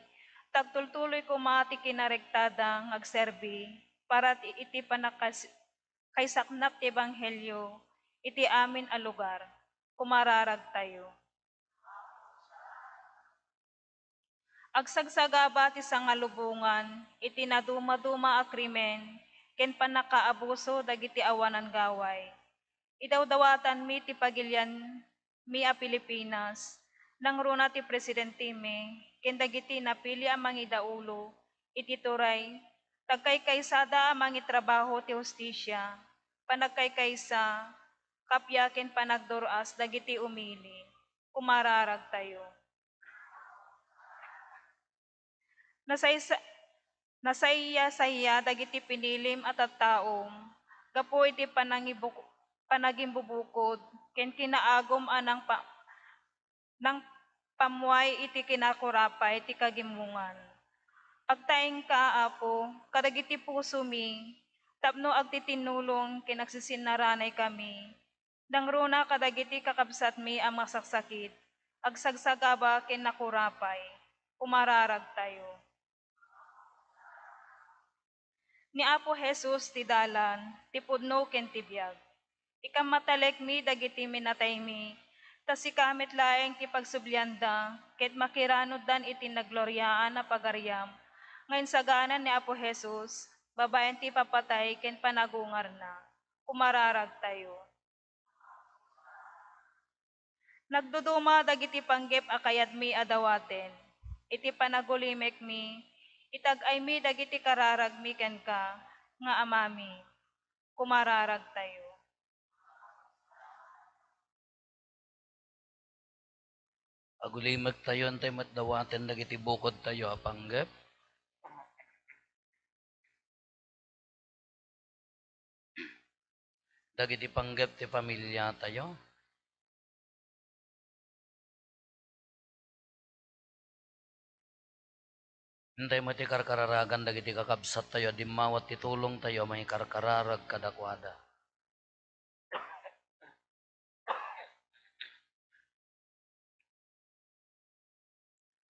ta agtultuloy koma ti kinarektada nga agserbi para ti, iti panakas-, kaisaknap ti ebanghelio iti amin a lugar. Kumararagtayo. Agsagsagaba ti sangalubongan iti nadumaduma a krimen ken pannakaabuso dagiti awanan gaway. Idawdawatanmi ti pagilianmi a Pilipinas, nangruna ti presidentemi ken dagiti napili a mangidaulo iti turay, tagkaykaysada a mangitrabaho ti hustisia, panagkaykaysa, kappia ken panagdur-as dagiti umili. Kumararagtayo. Nasaysa-, nasayasaya dagiti pinilim a tattaom gapu iti panangibuk-, panagimbubukod ken kinaagum a nangpa-, nangpammuay iti kinakurapay ti kagimongan. Agtaengka, Apo, kadagiti pusomi tapno agtitinnulong ken agsisinnaranay kami. Nangruna kadagiti kakabsatmi a masaksakit, agsagsagaba ken nakurapay, umararagtayo. Ni Apo Jesus ti dalan, ti pudno ken ti biag. Ikammatalekmi dagiti minataymi, ta sika met laeng ti pagsublianda, ket makiranuddan iti nagloriaan a pagariam, nga insaganan ni Apo Jesus, babaen ti ipapatay ken panagungarna. Umararagtayo. Nagduduma dagiti panggep a kayatmi a dawaten. Iti panagulimekmi, itag-aymi dagiti kararagmi kenka nga Amami. Kumararagtayo. Agulimektayo, intay met dawaten dagiti bukodtayo a panggep. Dagiti panggep ti pamiliatayo. Intay met ti karkararagan dagiti kakabsattayo a dimmawat ti tulongtayo a mangikarkararag kadakuada.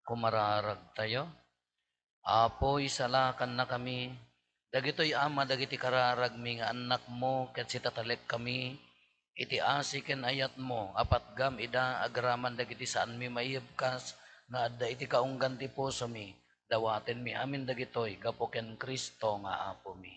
Kumararagtayo. Apo, isalakannakami. Dagitoy, Ama, dagiti kararagmi nga annakmo ket sitatalekkami iti asi ken ayatmo a patgam ida agraman dagiti saanmi maiyebkas nga adda iti kaunggan ti pusomi. Dawatenmi amin dagitoy gapu ken Cristo nga Apomi.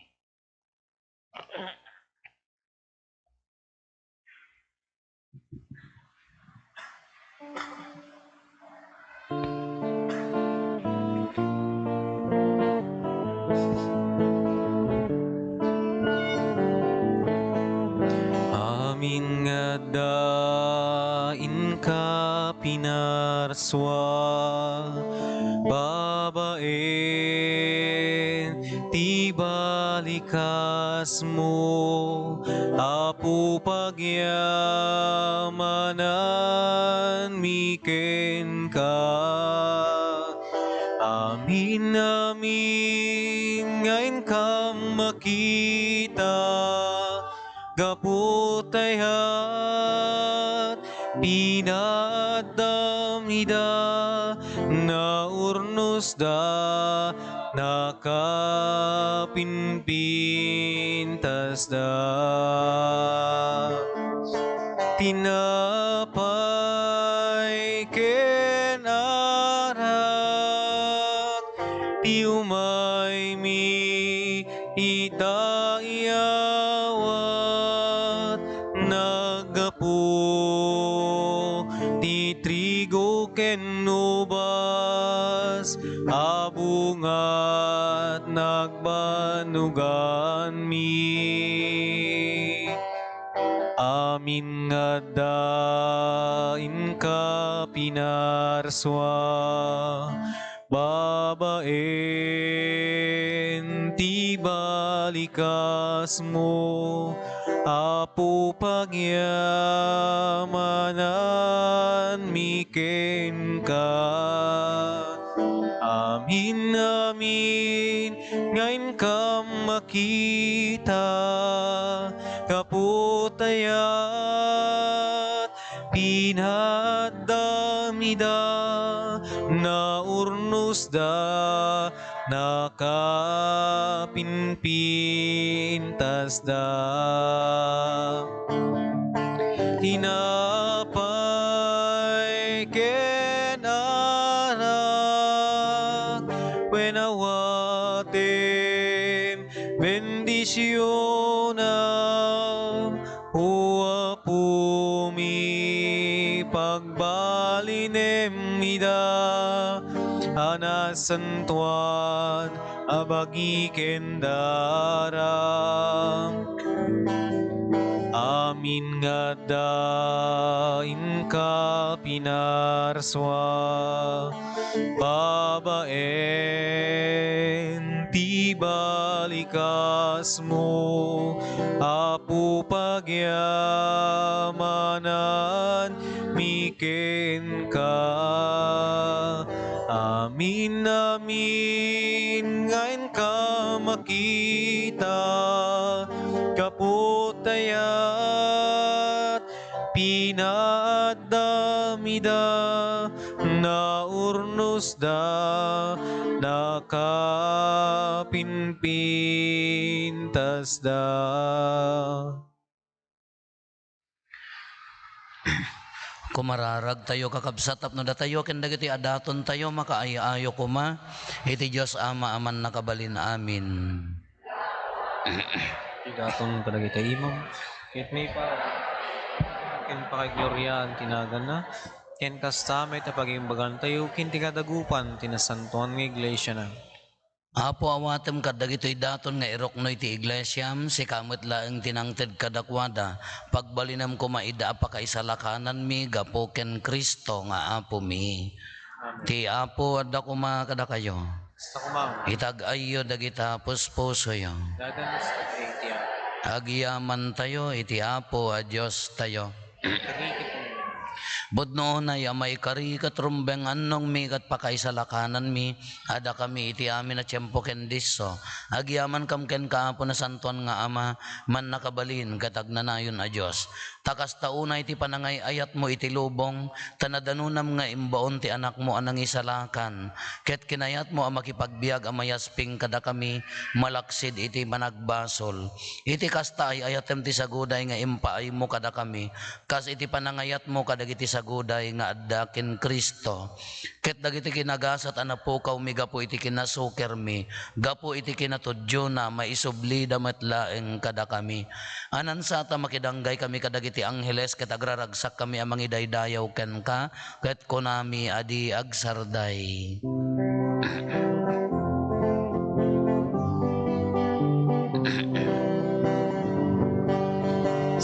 Amin nga adda inka pinarsua, babaen ti balikasmo, Apo, pagyamananmi kenka. Amin, amin nga inkam makita, gapu ta ayat, pinaaddam ida, naurnosda, nakapinpintasda. Tinapay ken arak ti umaymi. ubas a bungat nagbanuganmi. Amin nga adda inka pinarsua babaen ti balikasmo, Apo, pagyamananmi kenka. Amin, amin, nga inkam makita, gapu ta iyat pinaaddam ida, naurnosda, nakapinpintasda. Tinapay ken arak, wen awatem bendisionam, O Apomi, pagbalinem ida a nasantoan a bagi ken darak. Amin nga adda inka pinarsua babaen ti balikasmo, Apo, pagyamananmi kenka. Amin, amin, nga inkam makita, gapu ta iyat pinaaddam ida, naurnosda, nakapinpintasda. Kumararagtayo, kakabsat, tapno datayo ken dagiti adatontayo makaay-ayo koma iti Dios Ama a Mannakabalin. Amen. Ti daton kadagiti imam, ket maipapan ken pakaigloriaan ti naganna, ken kasta met a pagimbagantayo ken ti kadagupan ti nasantoan nga iglesiana. Apo, awatem kadagitoy daton nga iruknoy ti iglesiam, sika met laeng ti nangted kadakuada. Pagbalinem koma ida a pakaisalakananmi gapu ken Cristo nga Apomi. Amen. Ti Apo adda koma kadakayo. Kasta koma. Itag-ayyo dagita puspusoyo. Dadan sa iti Apo. Agyamantayo iti Apo a Diostayo. Pudno unay a maikari ket rumbeng annongmi ket pakaisalakananmi a dakami iti amin a tiempo ken disso. Agyamankam kenka, Apo, Nasantoan nga Ama, Mannakabalin ket Agnanayon a Dios. Ta kasta unay ti panangay-ayatmo iti lubong, ta nadanonam nga imbaon ti Anakmo a nangisalakan, ket kinayatmo a makipagbiag a mayasping kadakami malaksid iti managbasol. Iti kasta, ay-ayatem ti saguday nga impaaymo kadakami, kas iti panangayatmo kadagiti saguday nga adda ken Cristo. Ket dagiti kinagasat a napukawmi gapu iti kinasukermi, gapu iti kinatudiona, maisublida met laeng kadakami. Anansa ta makidanggaymi kadagiti angheles ket agraragsakkami a mangidaydayaw kenka, ket kunami a di agsarday.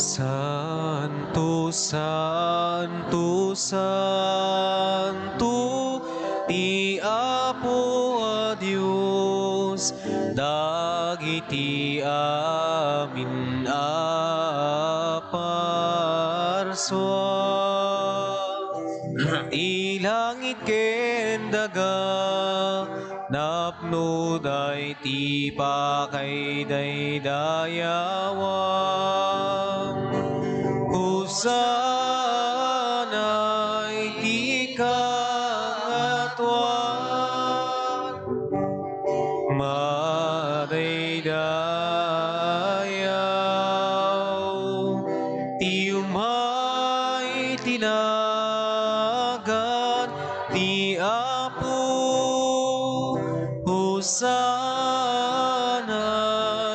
Santo, santo, santo, ti Apo a Dios, dagiti amin a parsua. Ti langit ken daga, napnoda iti pakaidaydayawan. Hosanna iti kangatoan. Madaydayaw ti umay ti nagan ti Apo. Hosanna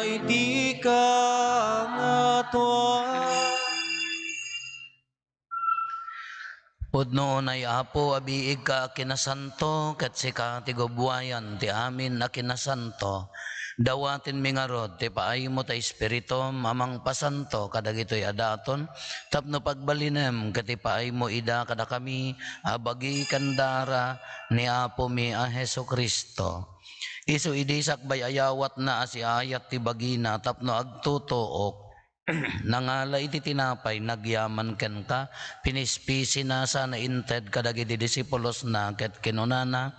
iti kangatoan. No unay, Apo, a biigka a kinasanto, ket sika ti gubbuayan ti amin a kinasanto. Dawatenmi ngarud ti paaymo ta Espiritum a mangpasanto kadagitoy a daton, tapno pagbalinem ket ipaaymo ida kadakami a bagi ken dara ni Apomi a Jesu-Cristo. Isu idi sakbay a yawatna a siaayat ti bagina tapno agtutuok, nangala iti tinapay, nagyaman kenka, pinispisina sana inted kadagiti disipulosna, ket kinunana,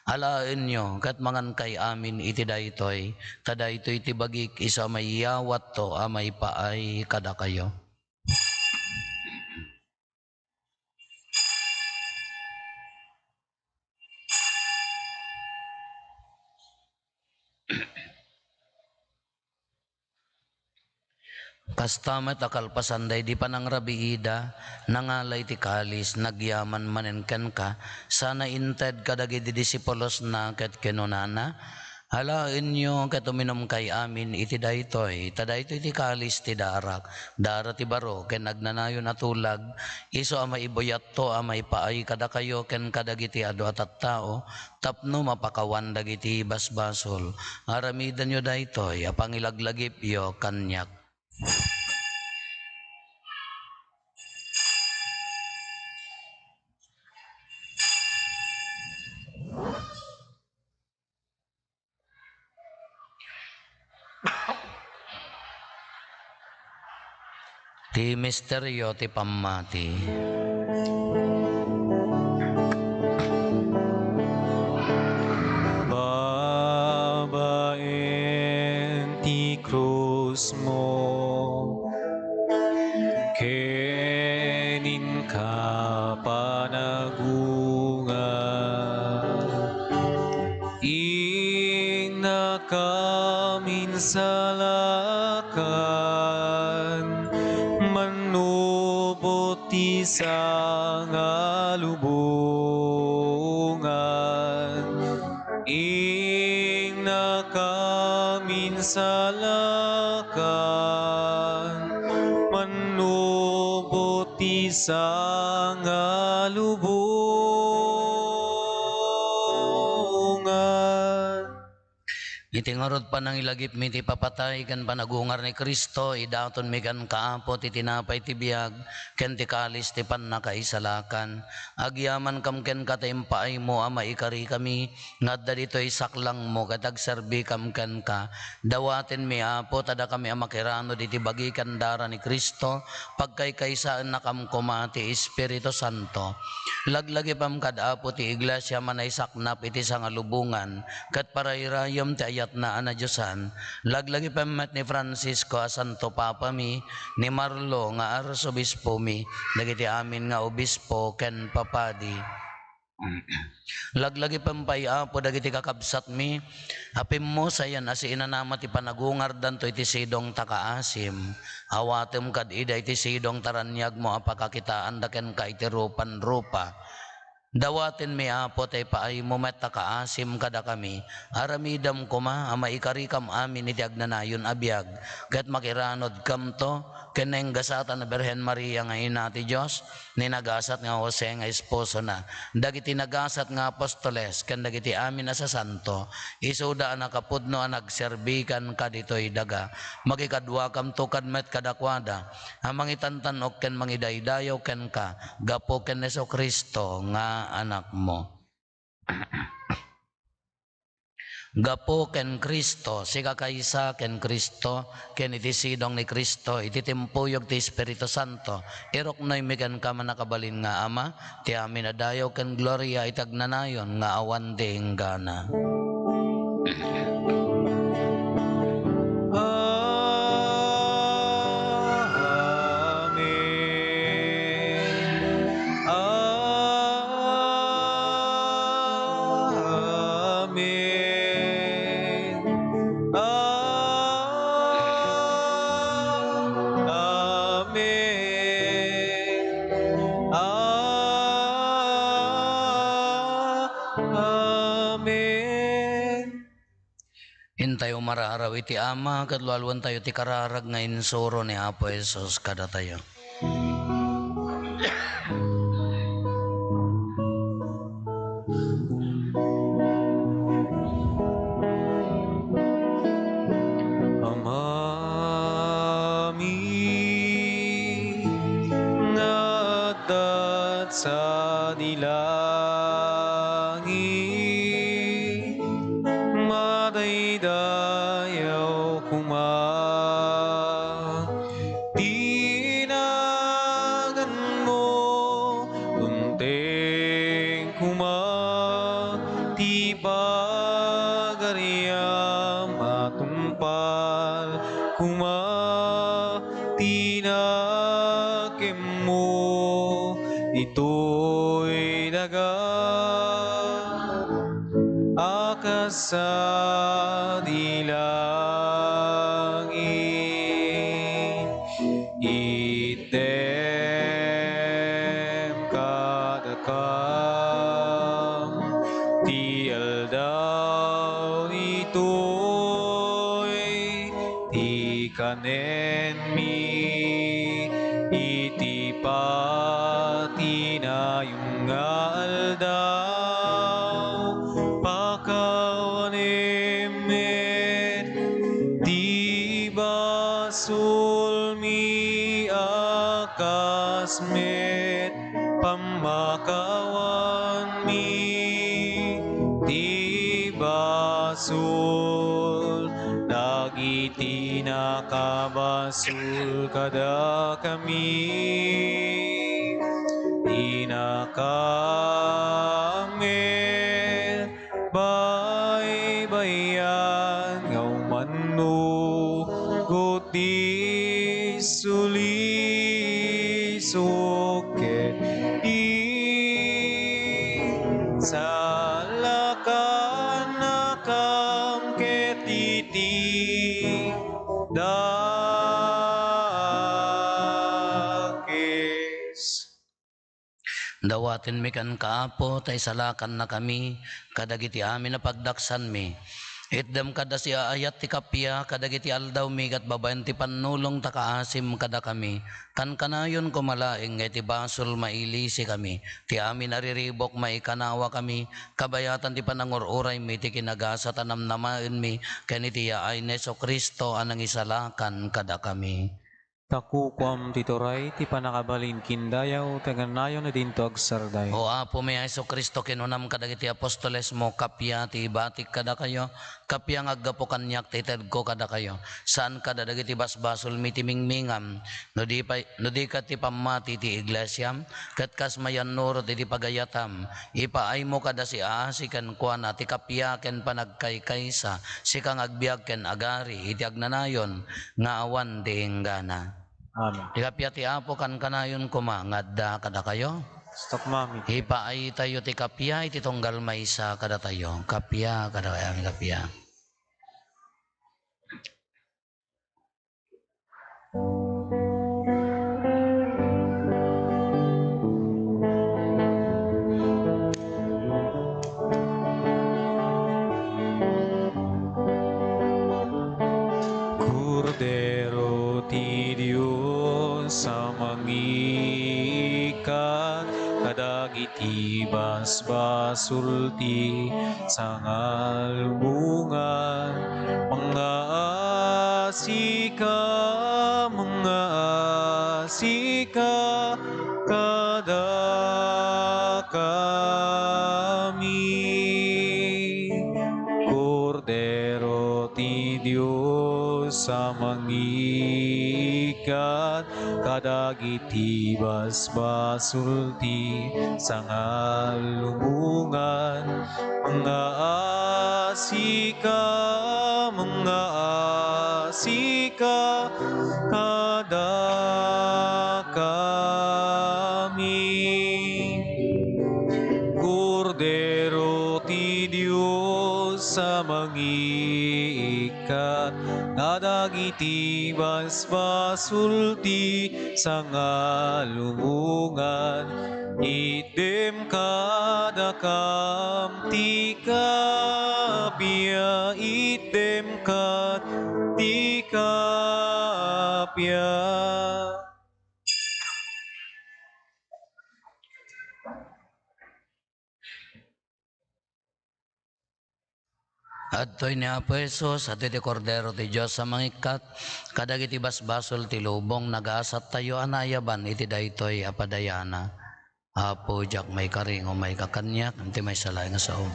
"Alaenyo, ket mangankay amin iti daytoy, ta daytoy ti bagik isu a maiyawatto a maipaay kadakayo." Kasta met a kalpasan daydi panangrabiida, nangala iti kalis, nagyaman manen kenka, sana inted kadagiti disipulosna ket kinunana, "Alaenyo ket uminumkay amin iti daytoy, ta daytoy ti kalis ti darak, dara ti baro ken agnanayon a tulag, isu a maibuyatto a maipaay kadakayo ken kadagiti adu a tattao, tapno mapakawan dagiti basbasol. Aramidenyo daytoy a pangilaglagipyo kaniak." Ti misterio ti pammati. Babaen ti krusmo, ken inka panagungar, innakam insalakan, mannubot ti sangalubongan. Innakam insalakan, mannubot ti sangalubongan. Iti ngarud, panangilagipmi ti ipapatay ken panagungar ni Cristo, idatonmi kenka, Apo, ti tinapay ti biag ken ti kalis ti pannakaisalakan. Agyamankam kenka ta impaaymo a maikarikami nga adda ditoy saklangmo ket agserbikam kenka. Dawatenmi, Apo, ta dakami a makiranud iti bagi ken dara ni Cristo, pagkaykaysaennakam koma ti Espiritu Santo. Laglagipem kad, Apo, ti Iglesia a manaisaknap iti sangalubongan ket parayrayem ti ayatna a nadiosan. Laglagipem met ni Francisco a Santo Papami, ni Marlo nga Arsobispomi, dagiti amin nga obispo ken papadi. Laglagipem pay, Apo, dagiti kakabsatmi a pimmusayan a siinanama ti panagungardanto iti sidong ta kaasim. Awatem kad ida iti sidong ta raniagmo a pakakitaanda kenka iti rupan rupa. Dawatenmi, Apo, ta ipaaymo met ta kaasim kadakami. Aramidem koma a maikarikam amin iti agnanayon a biag, ket makiranudkamto ken nagasat a Birhen Maria nga Ina ti Dios, ni nagasat nga Jose nga esposona, dagiti nagasat nga apostoles, ken dagiti amin a sasanto, isuda a nakapudno a nagserbi kenka ditoy daga. Makikaduakamto kad met kadakuada a mangitantan-ok ken mangidaydayaw kenka gapu ken Jesu-Cristo nga Anakmo. Gapu ken Cristo, sikakaysa ken Cristo, ken iti sidong ni Cristo, iti timpuyog ti Espiritu Santo, iruknoymi kenka, mannakabalin nga Ama, ti amin a dayaw ken gloria iti agnanayon nga awan ti inggana. Amen. Amen. Amen. Amen. Intayo mararaw iti Ama, ket lualuantayo ti kararag nga insuro ni Apo Jesus kadatayo. Amami nga adda sadi langit, madaydayaw koma ti naganmo, unteng koma ti pagariam, matungpal koma ti nakemmo ditoy daga a kas sadi langit. Itdem kadakam ti aldaw ditoy ti kanenmi iti patinayom nga aldaw. Pakawanem met ti basolmi a kas met pammakawanmi ti basol dagiti nakabasol kadakami. Inakam met baybay-an nga umannugot ti sulisok ket isalakannakam ket iti dakes. Dawatenmi kenka, Apo, ta isalakannakami kadagiti amin a pagdaksanmi. Itdem kada siaayat ti kappia kadagiti aldawmi ket babaen ti pannulong ta kaasim kadakami. Kankanayon koma laeng nga iti basol mailisikami. Ti amin a riribuk maikanawakami, kabayatan ti panangur-uraymi iti kinagasat a namnamaenmi ken iti yaay ni Jesu-Cristo a nangisalakan kadakami. Ta kukuam ti turay, ti pannakabalin ken dayaw, ti agnanayon a dinto agsardeng. O Apomi a Jesu-Cristo, kinunam kadagiti apostolesmo, kappia ti ibatik kadakayo, kappia nga aggapu kaniak ti itedko kadakayo. Saan kada dagiti basbasolmi ti mingmingam, no di pay, no di ket ti pammati ti iglesiam, ket kas mayannurot iti pagayatam, ipaaymo kada siaasi kenkuana ti kappia ken panagkaykaysa, sika nga agbiag ken agari iti agnanayon nga awan ti inggana. Amen. Ti kappia ti Apo kankanayon koma nga adda kadakayo. Ipaaytayo ti kappia iti tunggal maysa kadatayo. Kappia kadakayo, kappia. Kordero ti Dios a mangiikkat kadagiti basbasol ti sangalubongan, mangngaasika, mangngaasika kadakami. Kordero ti Dios a mangiikkat kadagiti basbasol ti sangalubongan, mangngaasika, mangngaasika kadakami. Kordero ti Dios a mangiikkat kadagiti basbasol ti sangalubongan, itdem kadakam ti kappia, itdem kad ti kappia. Adtoy ni Apo Jesus, adtoy ti Kordero ti Dios a mangikkat kadagiti basbasol ti lubong. Nagasattayo a naayaban iti daytoy a padayana. Apo, diak maikari nga umayka kaniak iti maysa laeng a sao.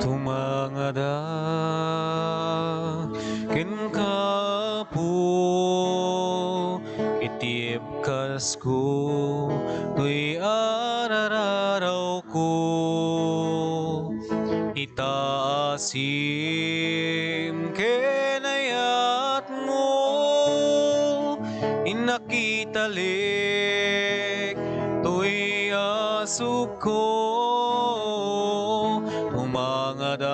Tumangadak kenka, Apo, iti ibkasko toy arararawko. Itaasim ken ayatmo, innak italik toy asukko. Tumangadak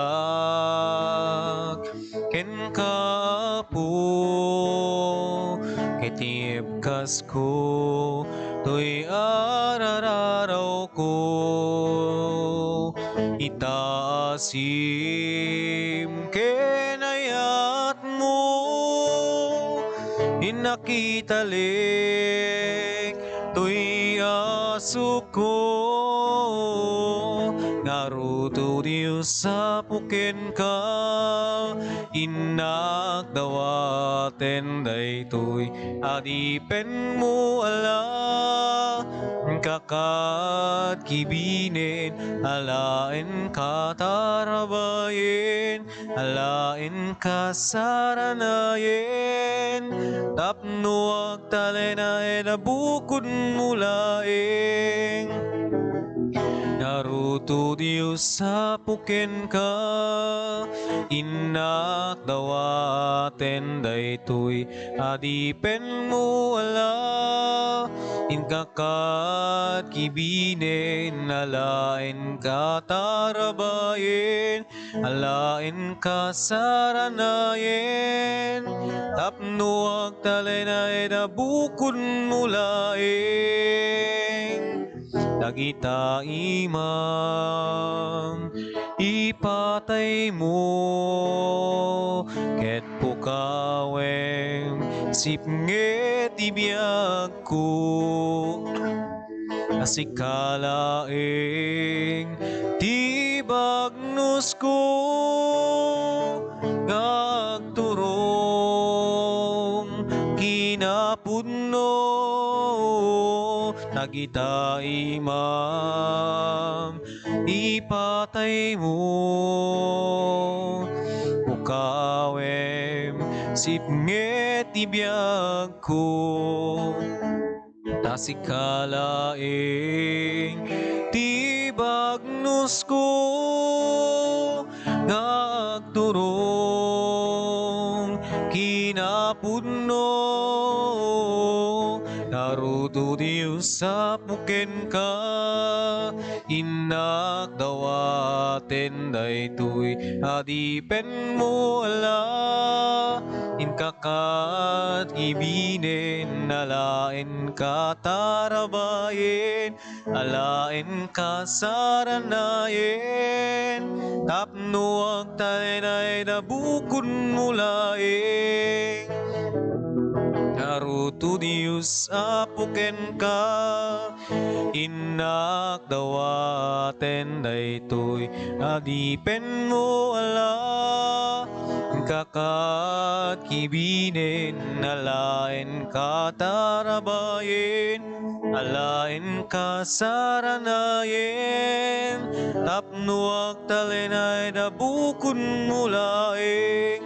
kenka, Apo, ket ibkasko toy arararawko. Itaasim ken ayatmo, innak italik toy asukko. Ngarud, O Dios, Apo, kenka, innak dawaten daytoy adipenmo a la, inka kadkibinen a la inka tarabayen, a la inka saranayen, tapno agtalinaed a bukodmo laeng. Ngarud, O Dios, Apo, kenka, innak dawaten daytoy adipenmo a la, inka kadkibinen a la inka tarabayen, a la inka saranayen, tapno agtalinaed a bukodmo laeng. Dagita imam, ipataymo, ket pukawem, sipnget ti biagko. A sika laeng ti bagnosko nga agturong kinapudno. Dagita imam, ipataymo, pukawem, sipnget ti biagko. Ta sika laeng ti bagnosko nga agturong kinapudno. Ngarud, O Dios, Apo, kenka, innak dawaten daytoy adipenmo a la, inka kadkibinen a la inka tarabayen, a la inka saranayen, tapno agtalinaed a bukodmo laeng. Ngarud, O Dios, Apo, kenka, innak dawaten daytoy adipenmo a la, inka kadkibinen a la inka tarabayen, a la inka saranayen, tapno agtalinaed a bukodmo laeng.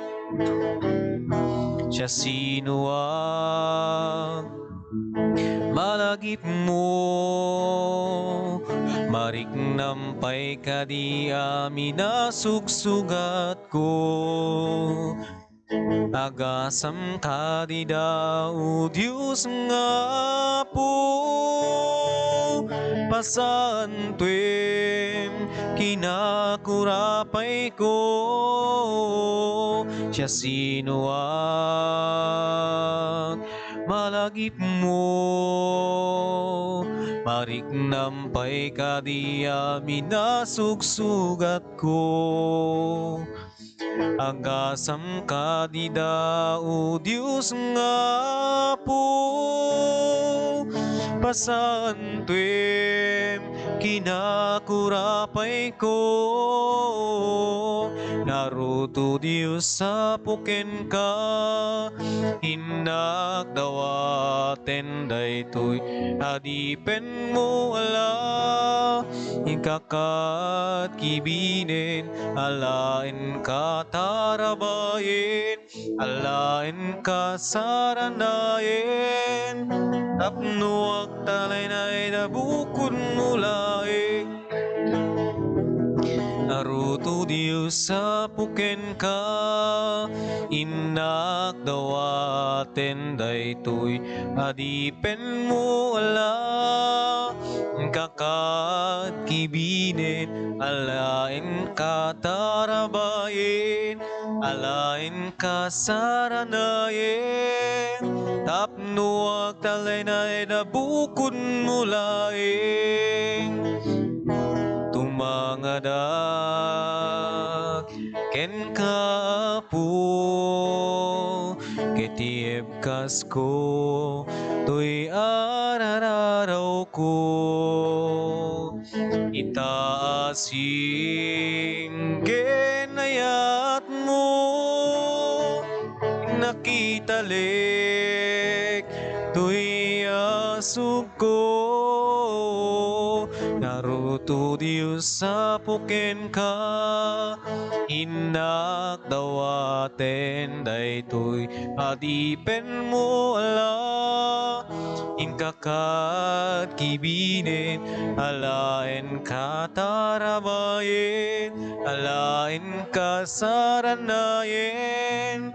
Siasinoak, malagipmo, mariknam pay kadi amin a sugsugatko. Agasam kadi da, O Dios nga Apo, pasaantuem, kinakurapayko, siasinoak, malagipmo, mariknam pay kadi amin a sugsugatko. Agasam kadi da, O Dios nga Apo, pasaantuem, kinakurapayko. Ngarud, O Dios Apo, kenka, innak dawaten daytoy adipenmo ala, inka ket kibinen alaen ka tarabayen, alaen ka saranayen, tapno agtalinaed a bukodmo laeng. Ngarud, O Dios Apo, kenka, innak dawaten daytoy adipenmo ala, inka ket kibinen alaen ka tarabayen, alaen ka saranayen, tapno agtalinaed a bukodmo laeng. Tumangadak kenka, Apo, ket ibkasko toy ar-arawko. Ita a singgen ayatmo, nakitalek toy asugko. Ngarud, O Dios Apo, kenka, innak dawaten daytoy adipenmo ala, inka ket kibinen alaen ka tarabayen, alaen ka saranayen,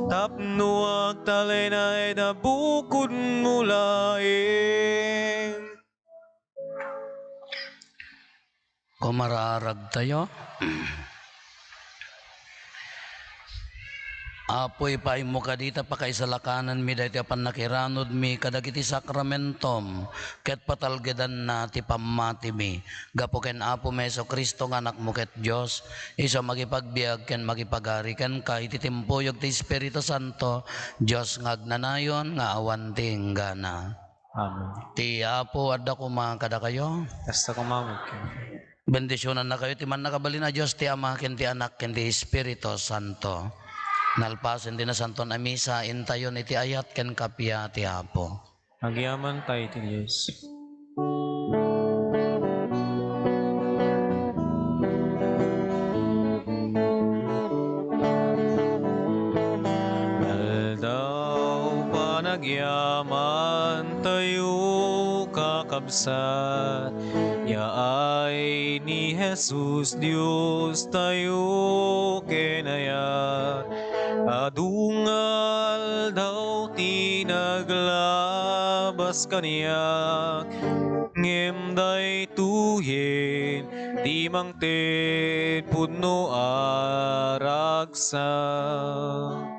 tapno agtalinaed a bukodmo laeng. Kumararagtayo. Apo, ipaaymo kadi ta pakaisalakananmi daytoy a pannakiranudmi kadagiti sakramentom, ket patalgedanna ti pammatimi. Gapu ken Apomi Jesu-Cristo nga Anakmo ket Dios, isu a mangipagbiag ken mangipagari kenka iti timpuyog ti Espiritu Santo, Dios nga agnanayon nga awan ti inggana. Amen. Ti Apo adda koma kadakayo. Kasta koma met kenka. Bendisionannakayo ti mannakabalin a Dios, ti Ama, ken ti Anak, ken ti Espiritu Santo. Nalpasen ti Nasanton a Misa, intayon iti ayat ken kappia ti Apo. Agyamankami iti Dios. Aldaw panagyamantayo, kakabsat, yaay ni Jesus Diostayo ken ayat. Adu nga aldaw ti naglabas kaniak, ngem daytoyen ti mangted pudno a ragsak.